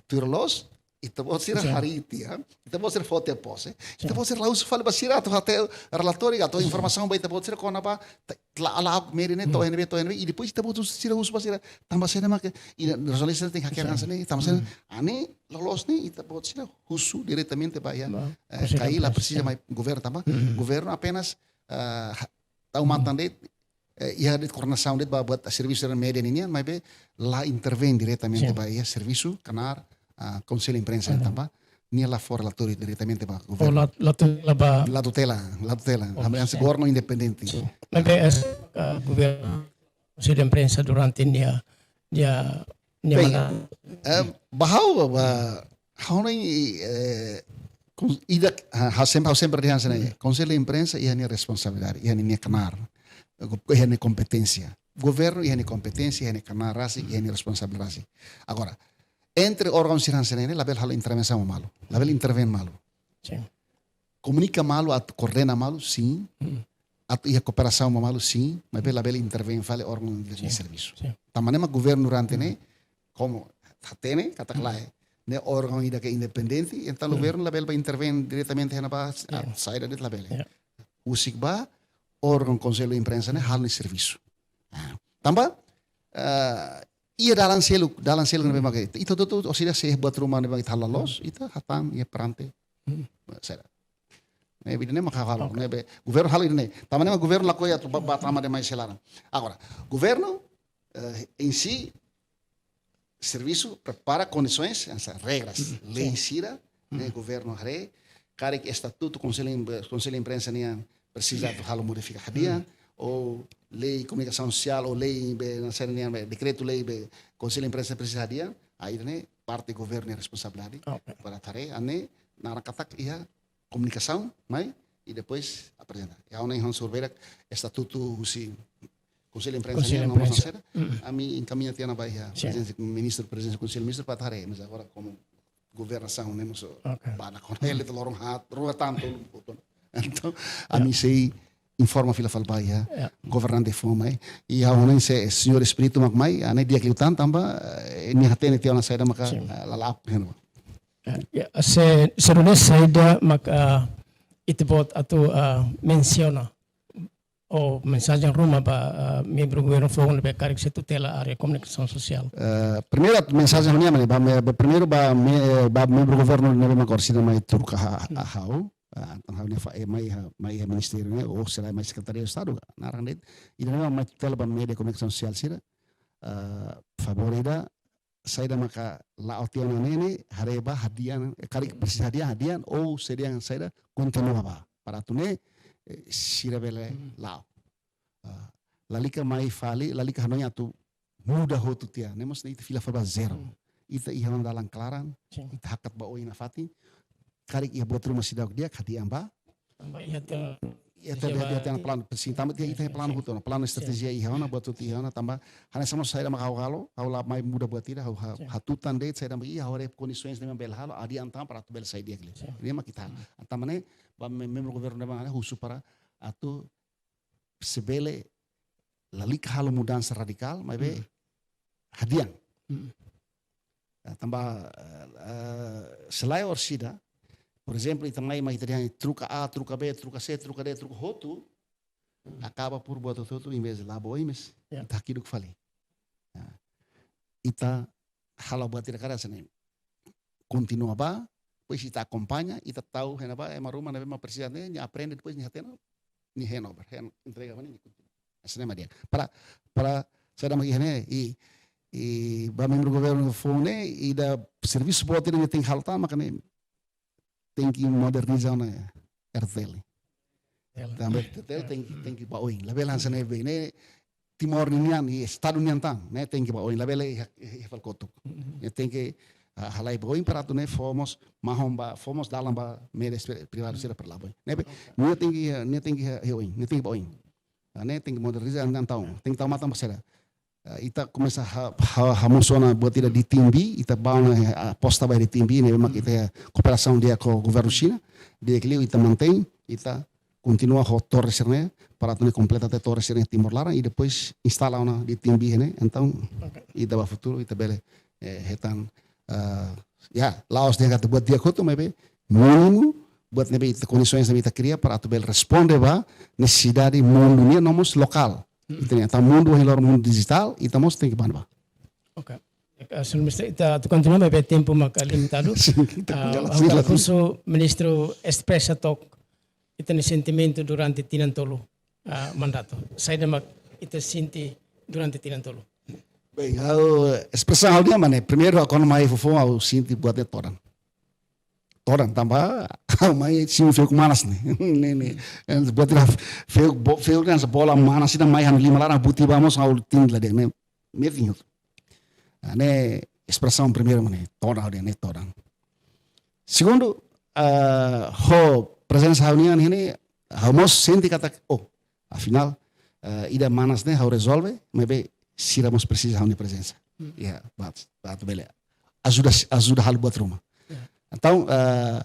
tuir loos, ita-boot sira harii tiha, ita-boot sira fó tiha pose, ita-boot sira la husu fali ba sira atu hatete relatóriu, atu informasaun ba ita-boot sira kona-ba, ta-, la, la, média ne'e to'o iha ne'ebé, to'o iha ne'ebé, i depois ita-boot sira husu ba sira, tanba saida mak, i na, jornalista tenke hakerang hanesan ne'e, tanba saida, ah, ne'e loloos ne'e, ita-boot sira husu diretamente ba iha, eh, KAI la presiza mai governu tanba, governu apenas, eh, ha-, tau matan de'it, eh, iha de'it koordenasaun de'it ba buat servisu média ninian, maibé la intervein diretamente ba iha servisu knaar, ah, Konsellu Imprensa tanba nia la fó relatóriu diretamente ba governu. La, la tutela ba. La tutela, la tutela. Ami hanesan órgaun independente. Maibé es, ah, governu, Konsellu Imprensa durante nia, nia, nia mandatu. Eh, ba ha'u, ba, ha'u ne'e, eh, kon-, ida, ha, ha'u sempre, ha'u sempre dehan hanesan ne'e, Konsellu Imprensa iha nia responsabilidade, iha nia knaar, iha nia kompeténsia. Governu iha nia kompeténsia, iha nia knaar rasik, iha nia responsabilidade rasik. Agora, entre órgaun sira hanesan ne'e, labele halo intervensaun malu, labele intervein malu. Sin. Komunika malu, atu koordena malu, sin. Atu iha kooperasaun malu, sin, maibé labele intervein fali órgaun de servisu. Sin. Tanba ne'e mak governu durante ne'e, komu hatene, katak lae, ne'e órgaun ida ke independente, entaun governu labele bá intervein diretamente iha ne'ebá, ah, saida de'it labele. Husik ba órgaun Konsellu Imprensa ne'e halo nia servisu. Ah, tanba, ah, iha dalan seluk, dalan seluk ne'ebé mak ita hotu-hotu, orsida se buat ruma ne'ebé mak ita halo la loos, ita hatán iha perante. Saida. Ne'ebé ida-ne'e mak halo, ne'ebé governu halo ida-ne'e. Tanba ne'e mak governu lakohi atu bá, bá tama demais iha laran. Agora, governu, eh, em si, servisu, prepara kondisoens, hanesan regras, lei sira, ne'e governu haree, karik estatutu Konsellu Im-, Konsellu Imprensa nian presiza atu halo modifika hadi'a, ou lei komunikasaun sosiál, ou lei be, hanesan ne'e be, dekretu lei be, Konsellu Imprensa presiza hadi'a, ah, ida-ne'e parte governu nia responsabilidade, para haree, ah ne'e, naran katak iha komunikasaun, mai, i depois aprezenta. I ha'u-nia han survei estatutu husi Konsellu Imprensa nian, nomor saida, ami enkamiña tiha ona ba iha Prezidénsia, Ministru, Prezidénsia Konsellu, Ministru para haree, mas agora komu governasaun ne'e mós, ba nakon ele to'o loron haat, rua tan tolu. Entaun, ami sei informa fila fali ba iha governante foun mai. I ha'u hanoin se Señór Espíritu mak mai, ah ne'e di'ak liután tanba, eh, nia hatene tiha ona saida maka, eh, lala'ok heno. Ya, se, se nune'e saida mak, ah, ita-boot atu, ah, mensiona ou mensajen ruma ba, ah, membru governu foun ne'ebé karik sei tutela área komunikasaun sosiál. Eh, primeiru atu mensajen ha'u-nian mak ne'e, ba me-, ba primeiru ba me-, eh, ba membru governu ne'ebé mak orsida mai troka ha-, ha-, ha'u. Ah, entaun ha'u-nia fa-, eh, mai iha, mai iha ministériu ne'e, ou sei la mai Sekretaria Estadu, naran de'it. Ida-ne'e mak mai tutela ba média komunikasaun sosiál sira. Ah, favór ida, saida maka la'o tiha ona ne'e ne'e, haree ba hadi'a, eh, karik presiza hadi'a, hadi'a, ou se dehan saida, kontinua ba. Para atu ne'e, eh, sira bele la'o. Ah, lalika mai fali, lalika hanoin atu muda hotu tiha. Ne'e mós ne'e ita fila fali ba zero. Ita iha ona dalan klaran, ita hakat ba oin nafatin, karik iha buat ruma seidauk di'ak, hadi'a ba, Tanba iha tiha, iha tiha, iha tiha, tiha planu, sin, tanba tiha, ita iha planu hotu ona, planu estratéjia iha ona, buat hotu iha ona, tanba hanesan mós saida mak ha'u halo, ha'u la mai muda buat ida, ha'u ha-, hatutan de'it saida mak iha, ha'u haree kondisoens ne'ebé bele halo, hadi'a tan para atu bele sai di'ak liu. Ne'e mak ita. Tanba ne'e, ba me-, membru governu ne'ebé mak ne'e husu para atu se bele lalika halo mudansa radikál, maibé hadi'a. Ah, tanba, eh, eh, se lae orsida, por ezemplu, ita mai, mai ita dehan troka A, troka B, troka C, troka D, troka hotu, akaba por buat hotu-hotu, envezde la'o ba oin mós, ita hakiduk fali. Ah, ita halo buat ida karik hanesan ne'e. Kontinua ba, depois ita akompaña, ita tau iha ne'ebá, ema ruma ne'ebé mak presiza ne'e, nia aprende, depois nia hatene, nia handover, hand, entrega ba nia, nia kontinua. Hanesan ne'e mak di'ak. Para, para, saida mak iha ne'e, i, i ba membru governu foun ne'e, ida servisu boot ida ne'e tenke halo tan, maka ne'e tenke moderniza ona R T L. Tanba R T L tenke, tenke ba oin. Labele hanesan ne'ebé ne'e Timor nian, i Estadu nian tan, ne'e tenke ba oin. Labele iha, iha fali kotuk. Ne'e tenke, ah, halai ba oin para atu ne'e fó mós mahon ba, fó mós dalan ba média espe-, privadu sira para la'o ba oin. Ne'ebé, ne'e tenke, ne'e tenke iha, iha oin, ne'e tenke ba oin. Ah, ne'e tenke moderniza entaun. Tenke tau matan ba sira. Ah, ita komesa ha, ha, hamosu ona buat ida DITIMBY, ita ba ona, eh, aposta ba DITIMBY, ne'ebé mak ita iha kooperasaun di'ak ho governu Xina, di'ak liu ita mantein, ita kontinua ho torre sira-ne'e, para atu ne'e kompleta tiha torre sira-ne'e Timor laran, i depois instala ona DITIMBY ne'e, entaun ita ba futuru, ita bele, eh, hetan, ah, ya, la'ós dehan katak buat di'ak hotu, maibé mínimu, buat ne'ebé ita kondisoens ne'ebé ita kria para atu bele responde ba nesesidade mundu nian no mós lokál. Ita-nia, entaun mundu ohin loron mundu dijitál, ita mós tenke bá ne'ebá. Oke. Eh, señór Ministru, ita atu kontinua, maibé tempu maka limitadu. Sin, ita Ah, kontinua, ha'u sin, hakarak sin. Husu Ministru espresa took ita-nia sentimentu durante tinan tolu, ah, mandatu. Saida mak ita sente durante tinan tolu? Bem, ha'u espresa ha'u dehan mak ne'e, primeiru, ha'u kuandu mai foufoun, ha'u sente buat ne'e todan. Todan tanba ha'u mai simu feuk manas ne'e. Ne'e, ne'e. Buat ida feuk bo-, feuk ne'e hanesan bola manas ida mai ha'u-nia liman laran, buti ba mós ha'u tindi la de'it ne'e. Metin hotu. Ah, ne'e espresaun primeiru mak ne'e, todan, ha'u dehan ne'e todan. Segundu, ah, ho prezensa ha'u-nian ne'e, ha'u mós sente katak, oh, afinál, ah, ida manas ne'e ha'u rezolve, maibé sira mós presiza ha'u-nia prezensa. Hmm. Ya, buat, buat bele ajuda, ajuda halo buat ruma. Ya. Entaun, ah,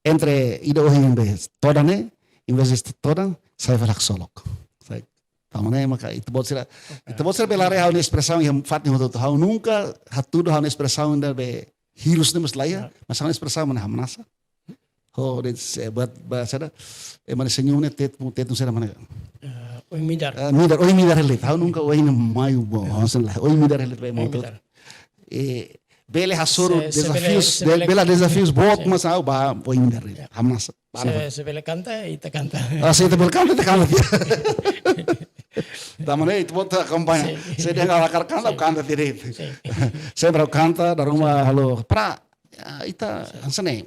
entre ida ohin ne'ebé todan ne'e, em vez de todan, sai fali haksolok. Sai. Tanba ne'e maka ita-boot sira, oke, ita-boot sira bele haree ha'u-nia espresaun iha fatin hotu-hotu. Ha'u nunka hatudu ha'u-nia espresaun ida be hirus ne'e mós la iha, ya, mas ha'u-nia espresaun mak ne'e hamnasa. Ho, de, se, buat, ba, saida, eh, mak ne'e senyum ne'e, tetun, tetun sira mak ne'e. Eh, oin midar. Eh, midar, oin midar hela de'it. Ha'u nunka oin mai bo, ya, hanesan lae. Oin midar hela de'it, oin midar. Eh, bele hasoru se, se bele, dezafius, se bele, bele dezafius boot, ya, mas ha'u ba, oin midar hela de'it. Ya. Hamnasa. Se, se bele kanta, ita kanta. Ah, se ita bele kanta, ita kanta. Tanba ne'e, ita-boot akompaña. Sin. Se dehan hakarak kanta, sin, kanta direitu. Sin. Sempre kanta, dala ruma, sin, halo. Para, ya, ita, sin, hanesan ne'e.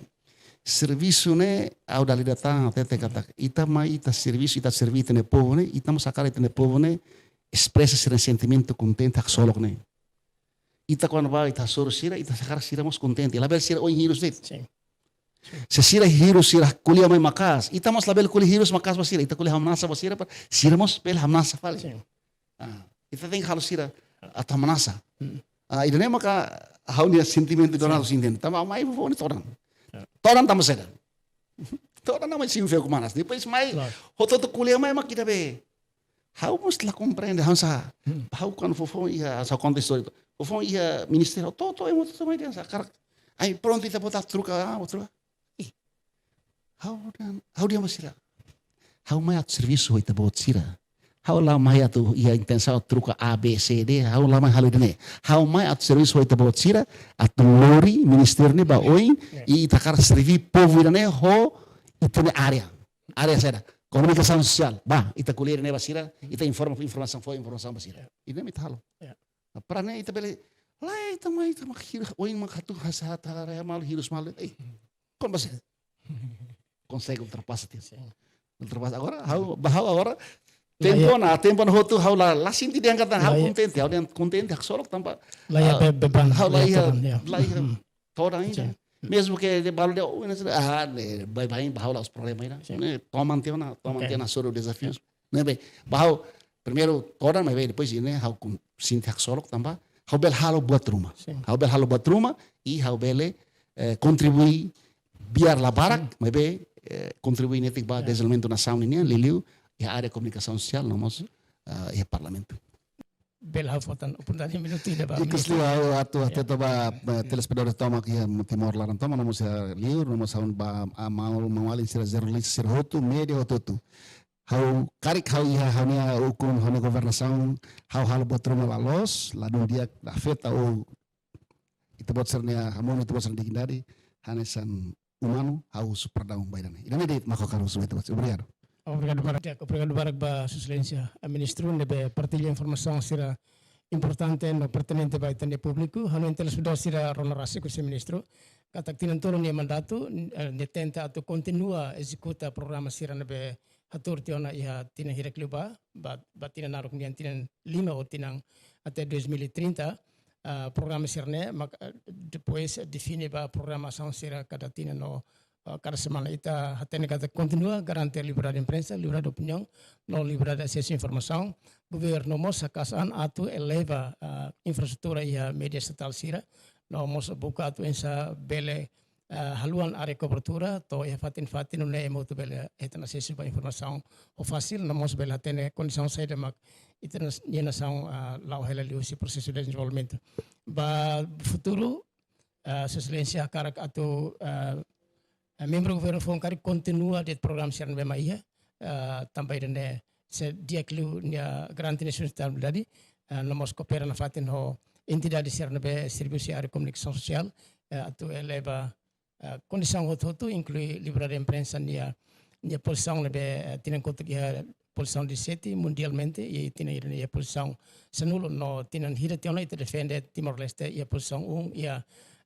Servisu ne'e, ha'u dala ida hatete katak, ita mai, ita servisu, ita serve ita-nia povu ne'e, ita mós hakarak ita-nia povu ne'e espresa sira-nia sentimentu kontente haksolok ne'e. Ita kuandu ba, ita hasoru sira, ita hakarak sira mós kontente. Labele sira oin hirus de'it. Sin. Se sira hirus, sira ko'alia mai maka'as, ita mós labele ko'alia hirus maka'as ba sira, ita ko'alia hamnasa ba sira, para sira mós bele hamnasa fali. Sin. Ah, ita tenke halo sira atu hamnasa. Hmm. Ah, ida-ne'e maka ha'u-nia sentimentu, sin, durante sentimentu. Tanba mai foufoun ne'e todan. Ya. Todan tanba saida? Todan ne'e mai simu feuk manas. Depois mai, klaru, hotu-hotu ko'alia mai mak ita be. Ha'u mós la komprende, hanesan. Hmm. Ha'u kuandu foufoun iha, hanesan konta istória. Foufoun iha ministériu, hotu-hotu, ema hotu-hotu mai dehan hanesan hakarak. Ai, prontu ita-boot atu troka, ah, atu troka. Ih. Ha'u dehan, ha'u dehan ba sira. Ha'u mai atu servisu ho ita-boot sira. Ha'u la mai atu iha intensaun atu troka A, B, C, D. Ha'u la mai halo ida-ne'e. Ha'u mai atu servisu ho ita-boot sira, atu lori ministériu ne'e ba oin, ya, i ita hakarak serve povu ida-ne'e ho ita-nia área. Área saida? Komunikasaun sosiál. Ba, ita ko'alia ne'e ba sira, ita informa, informasaun, fó informasaun ba sira. Ida-ne'e mak ita halo. Ya. Para ne'e ita bele, lae, ita mai, ita mak hirus, oin mak hatu, hasa, hata, raya malu, hirus malu. Eh, kon ba sira konsege ultrapasa tiha. Sin. Ultrapasa. Agora, ha'u, ba ha'u agora, lae, tempu ona, tempu ona hotu, ha'u la, la sente dehan katak ha'u, lae, kontente, ha'u dehan kontente, haksolok tanba, lae, ah, be-, beban, ha'u lae, lae, todan, ya. Lae, hmm, todan ida. Sin. Mezmu ke dehan balu dehan, oh, ne'e, ah, ne'e, baibain, ba ha'u la'ós problema ida. Sin. Ne'e, toman tiha ona, toman, oke, tiha ona, hasoru dezafius. Ne'ebé, ba ha'u, primeiru todan, maibé depois ne'e, ha'u kon-, sente haksolok tanba ha'u bele halo buat ruma. Sin. Ha'u bele halo buat ruma, i ha'u bele, eh, kontribui biar la barak, hmm, maibé, eh, kontribui netik ba, ya, dezenvolvimentu nasaun nian, liuliu iha área komunikasaun sosiál, no mós, ah, iha parlamentu. Bele ha'u fó tan oportunidade minutu ida ba. Ikus liu ha'u atu, ya, hatete ba, ba, ya, telespetadór tomak iha Timor laran tomak, no mós iha liur, no mós ha'u ba, ah, maun, maun-alin sira, jornalista sira hotu, média hotu-hotu. Ha'u karik ha'u iha ha'u-nia ukun, ha'u-nia governasaun, ha'u halo buat ruma la loos, ladún di'ak, la afeta ou ita-boot sira-nia hamonu, ita-boot sira-nia dignidade, hanesan umanu, ha'u husu perdaun ba ida-ne'e. Ida-ne'e de'it mak ha'u hakarak husu ba ita-boot sira. Obrigadu. Obrigadu barak. Obrigadu barak ba Sua Exelénsia, eh, Ministru, ne'ebé partilla informasaun sira importante no pertinente ba ita-nia públiku. Ha'u hanoin tebes ba sira rona rasik husi Ministru katak tinan tolu nia mandatu, eh, nia tenta atu kontinua ezekuta programa sira ne'ebé hatuur tiha ona iha tinan hirak liubá, ba, ba tinan naruk nian, tinan lima ou tinan até dois mil e trinta, ah, programa sira-ne'e, mak, ah, depois define ba programasaun sira kada tinan no, ah, kada semana. Ita hatene katak kontinua garante liberdade imprensa, liberdade opiniaun, no liberdade asesu informasaun. Governu mós haka'as an atu eleva, ah, infraestrutura iha média estatál sira, no mós buka atu oinsá bele, ah, haluha área kobertura to'o iha fatin-fatin, nune'e ema hotu bele hetan asesu ba informasaun ho fasil, no mós bele hatene kondisaun saida mak ita-nia nasaun, ah, la'o hela liuhusi prosesu dezenvolvimentu. Ba futuru, ah, Sua Exelénsia hakarak atu, ah, ah, membru governu foun karik kontinua de'it programa sira ne'ebé mak iha, ah, tanba ida-ne'e sei di'ak liu nia garante nia sustentabilidade, ah, no mós koopera nafatin ho entidade sira ne'ebé servisu iha área komunikasaun sosiál, eh, atu eleva, eh, kondisaun hotu-hotu, inklui liberdade imprensa nia, nia pozisaun ne'ebé, eh, tinan kotuk iha pozisaun dezassete mundialmente, i tinan ida-ne'e iha pozisaun sanulu, no tinan hirak tiha ona ita defende Timor-Leste iha pozisaun um iha,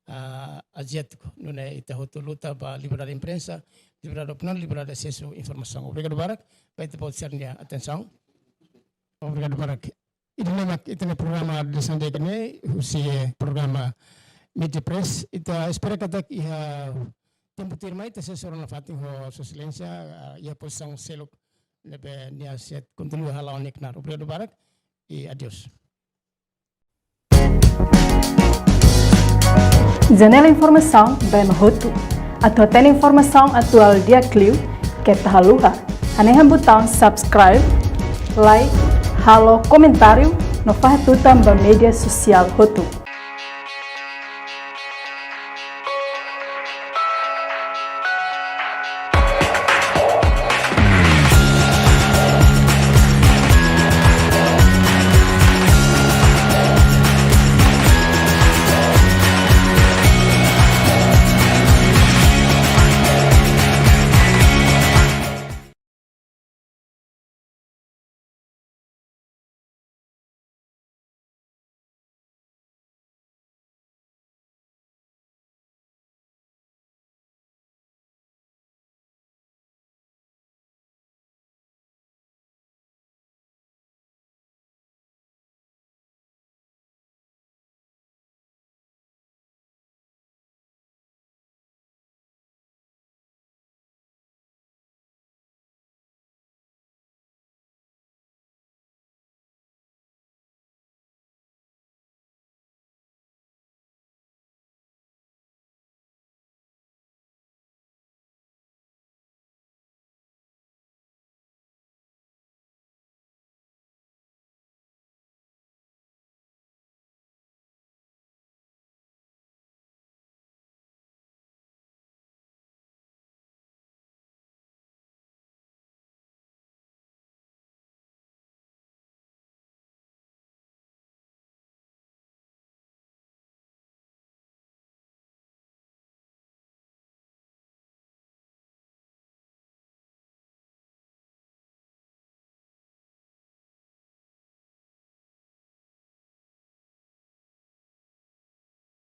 ah, Aziátiku. Nune'e ita hotu luta ba liberdade imprensa, liberdade opiniaun, liberdade asesu informasaun. Obrigadu barak ba ita-boot sira-nia atensaun. Obrigadu barak. Ida-ne'e mak ita-nia programa edisaun di'ak ne'e, husi programa Media Press. Ita espera katak iha tempu tuirmai ita sei hasoru nafatin ho Sua Exelénsia, ah, iha pozisaun seluk ne'ebé nia sei kontinua hala'o nia knaar. Obrigadu barak i adeus. Janela informasaun ba ema hotu. Atu hatene informasaun atuál di'ak liu, keta haluha hanehan butaun subscribe, like, halo komentáriu, no fahe tutan ba média sosiál hotu.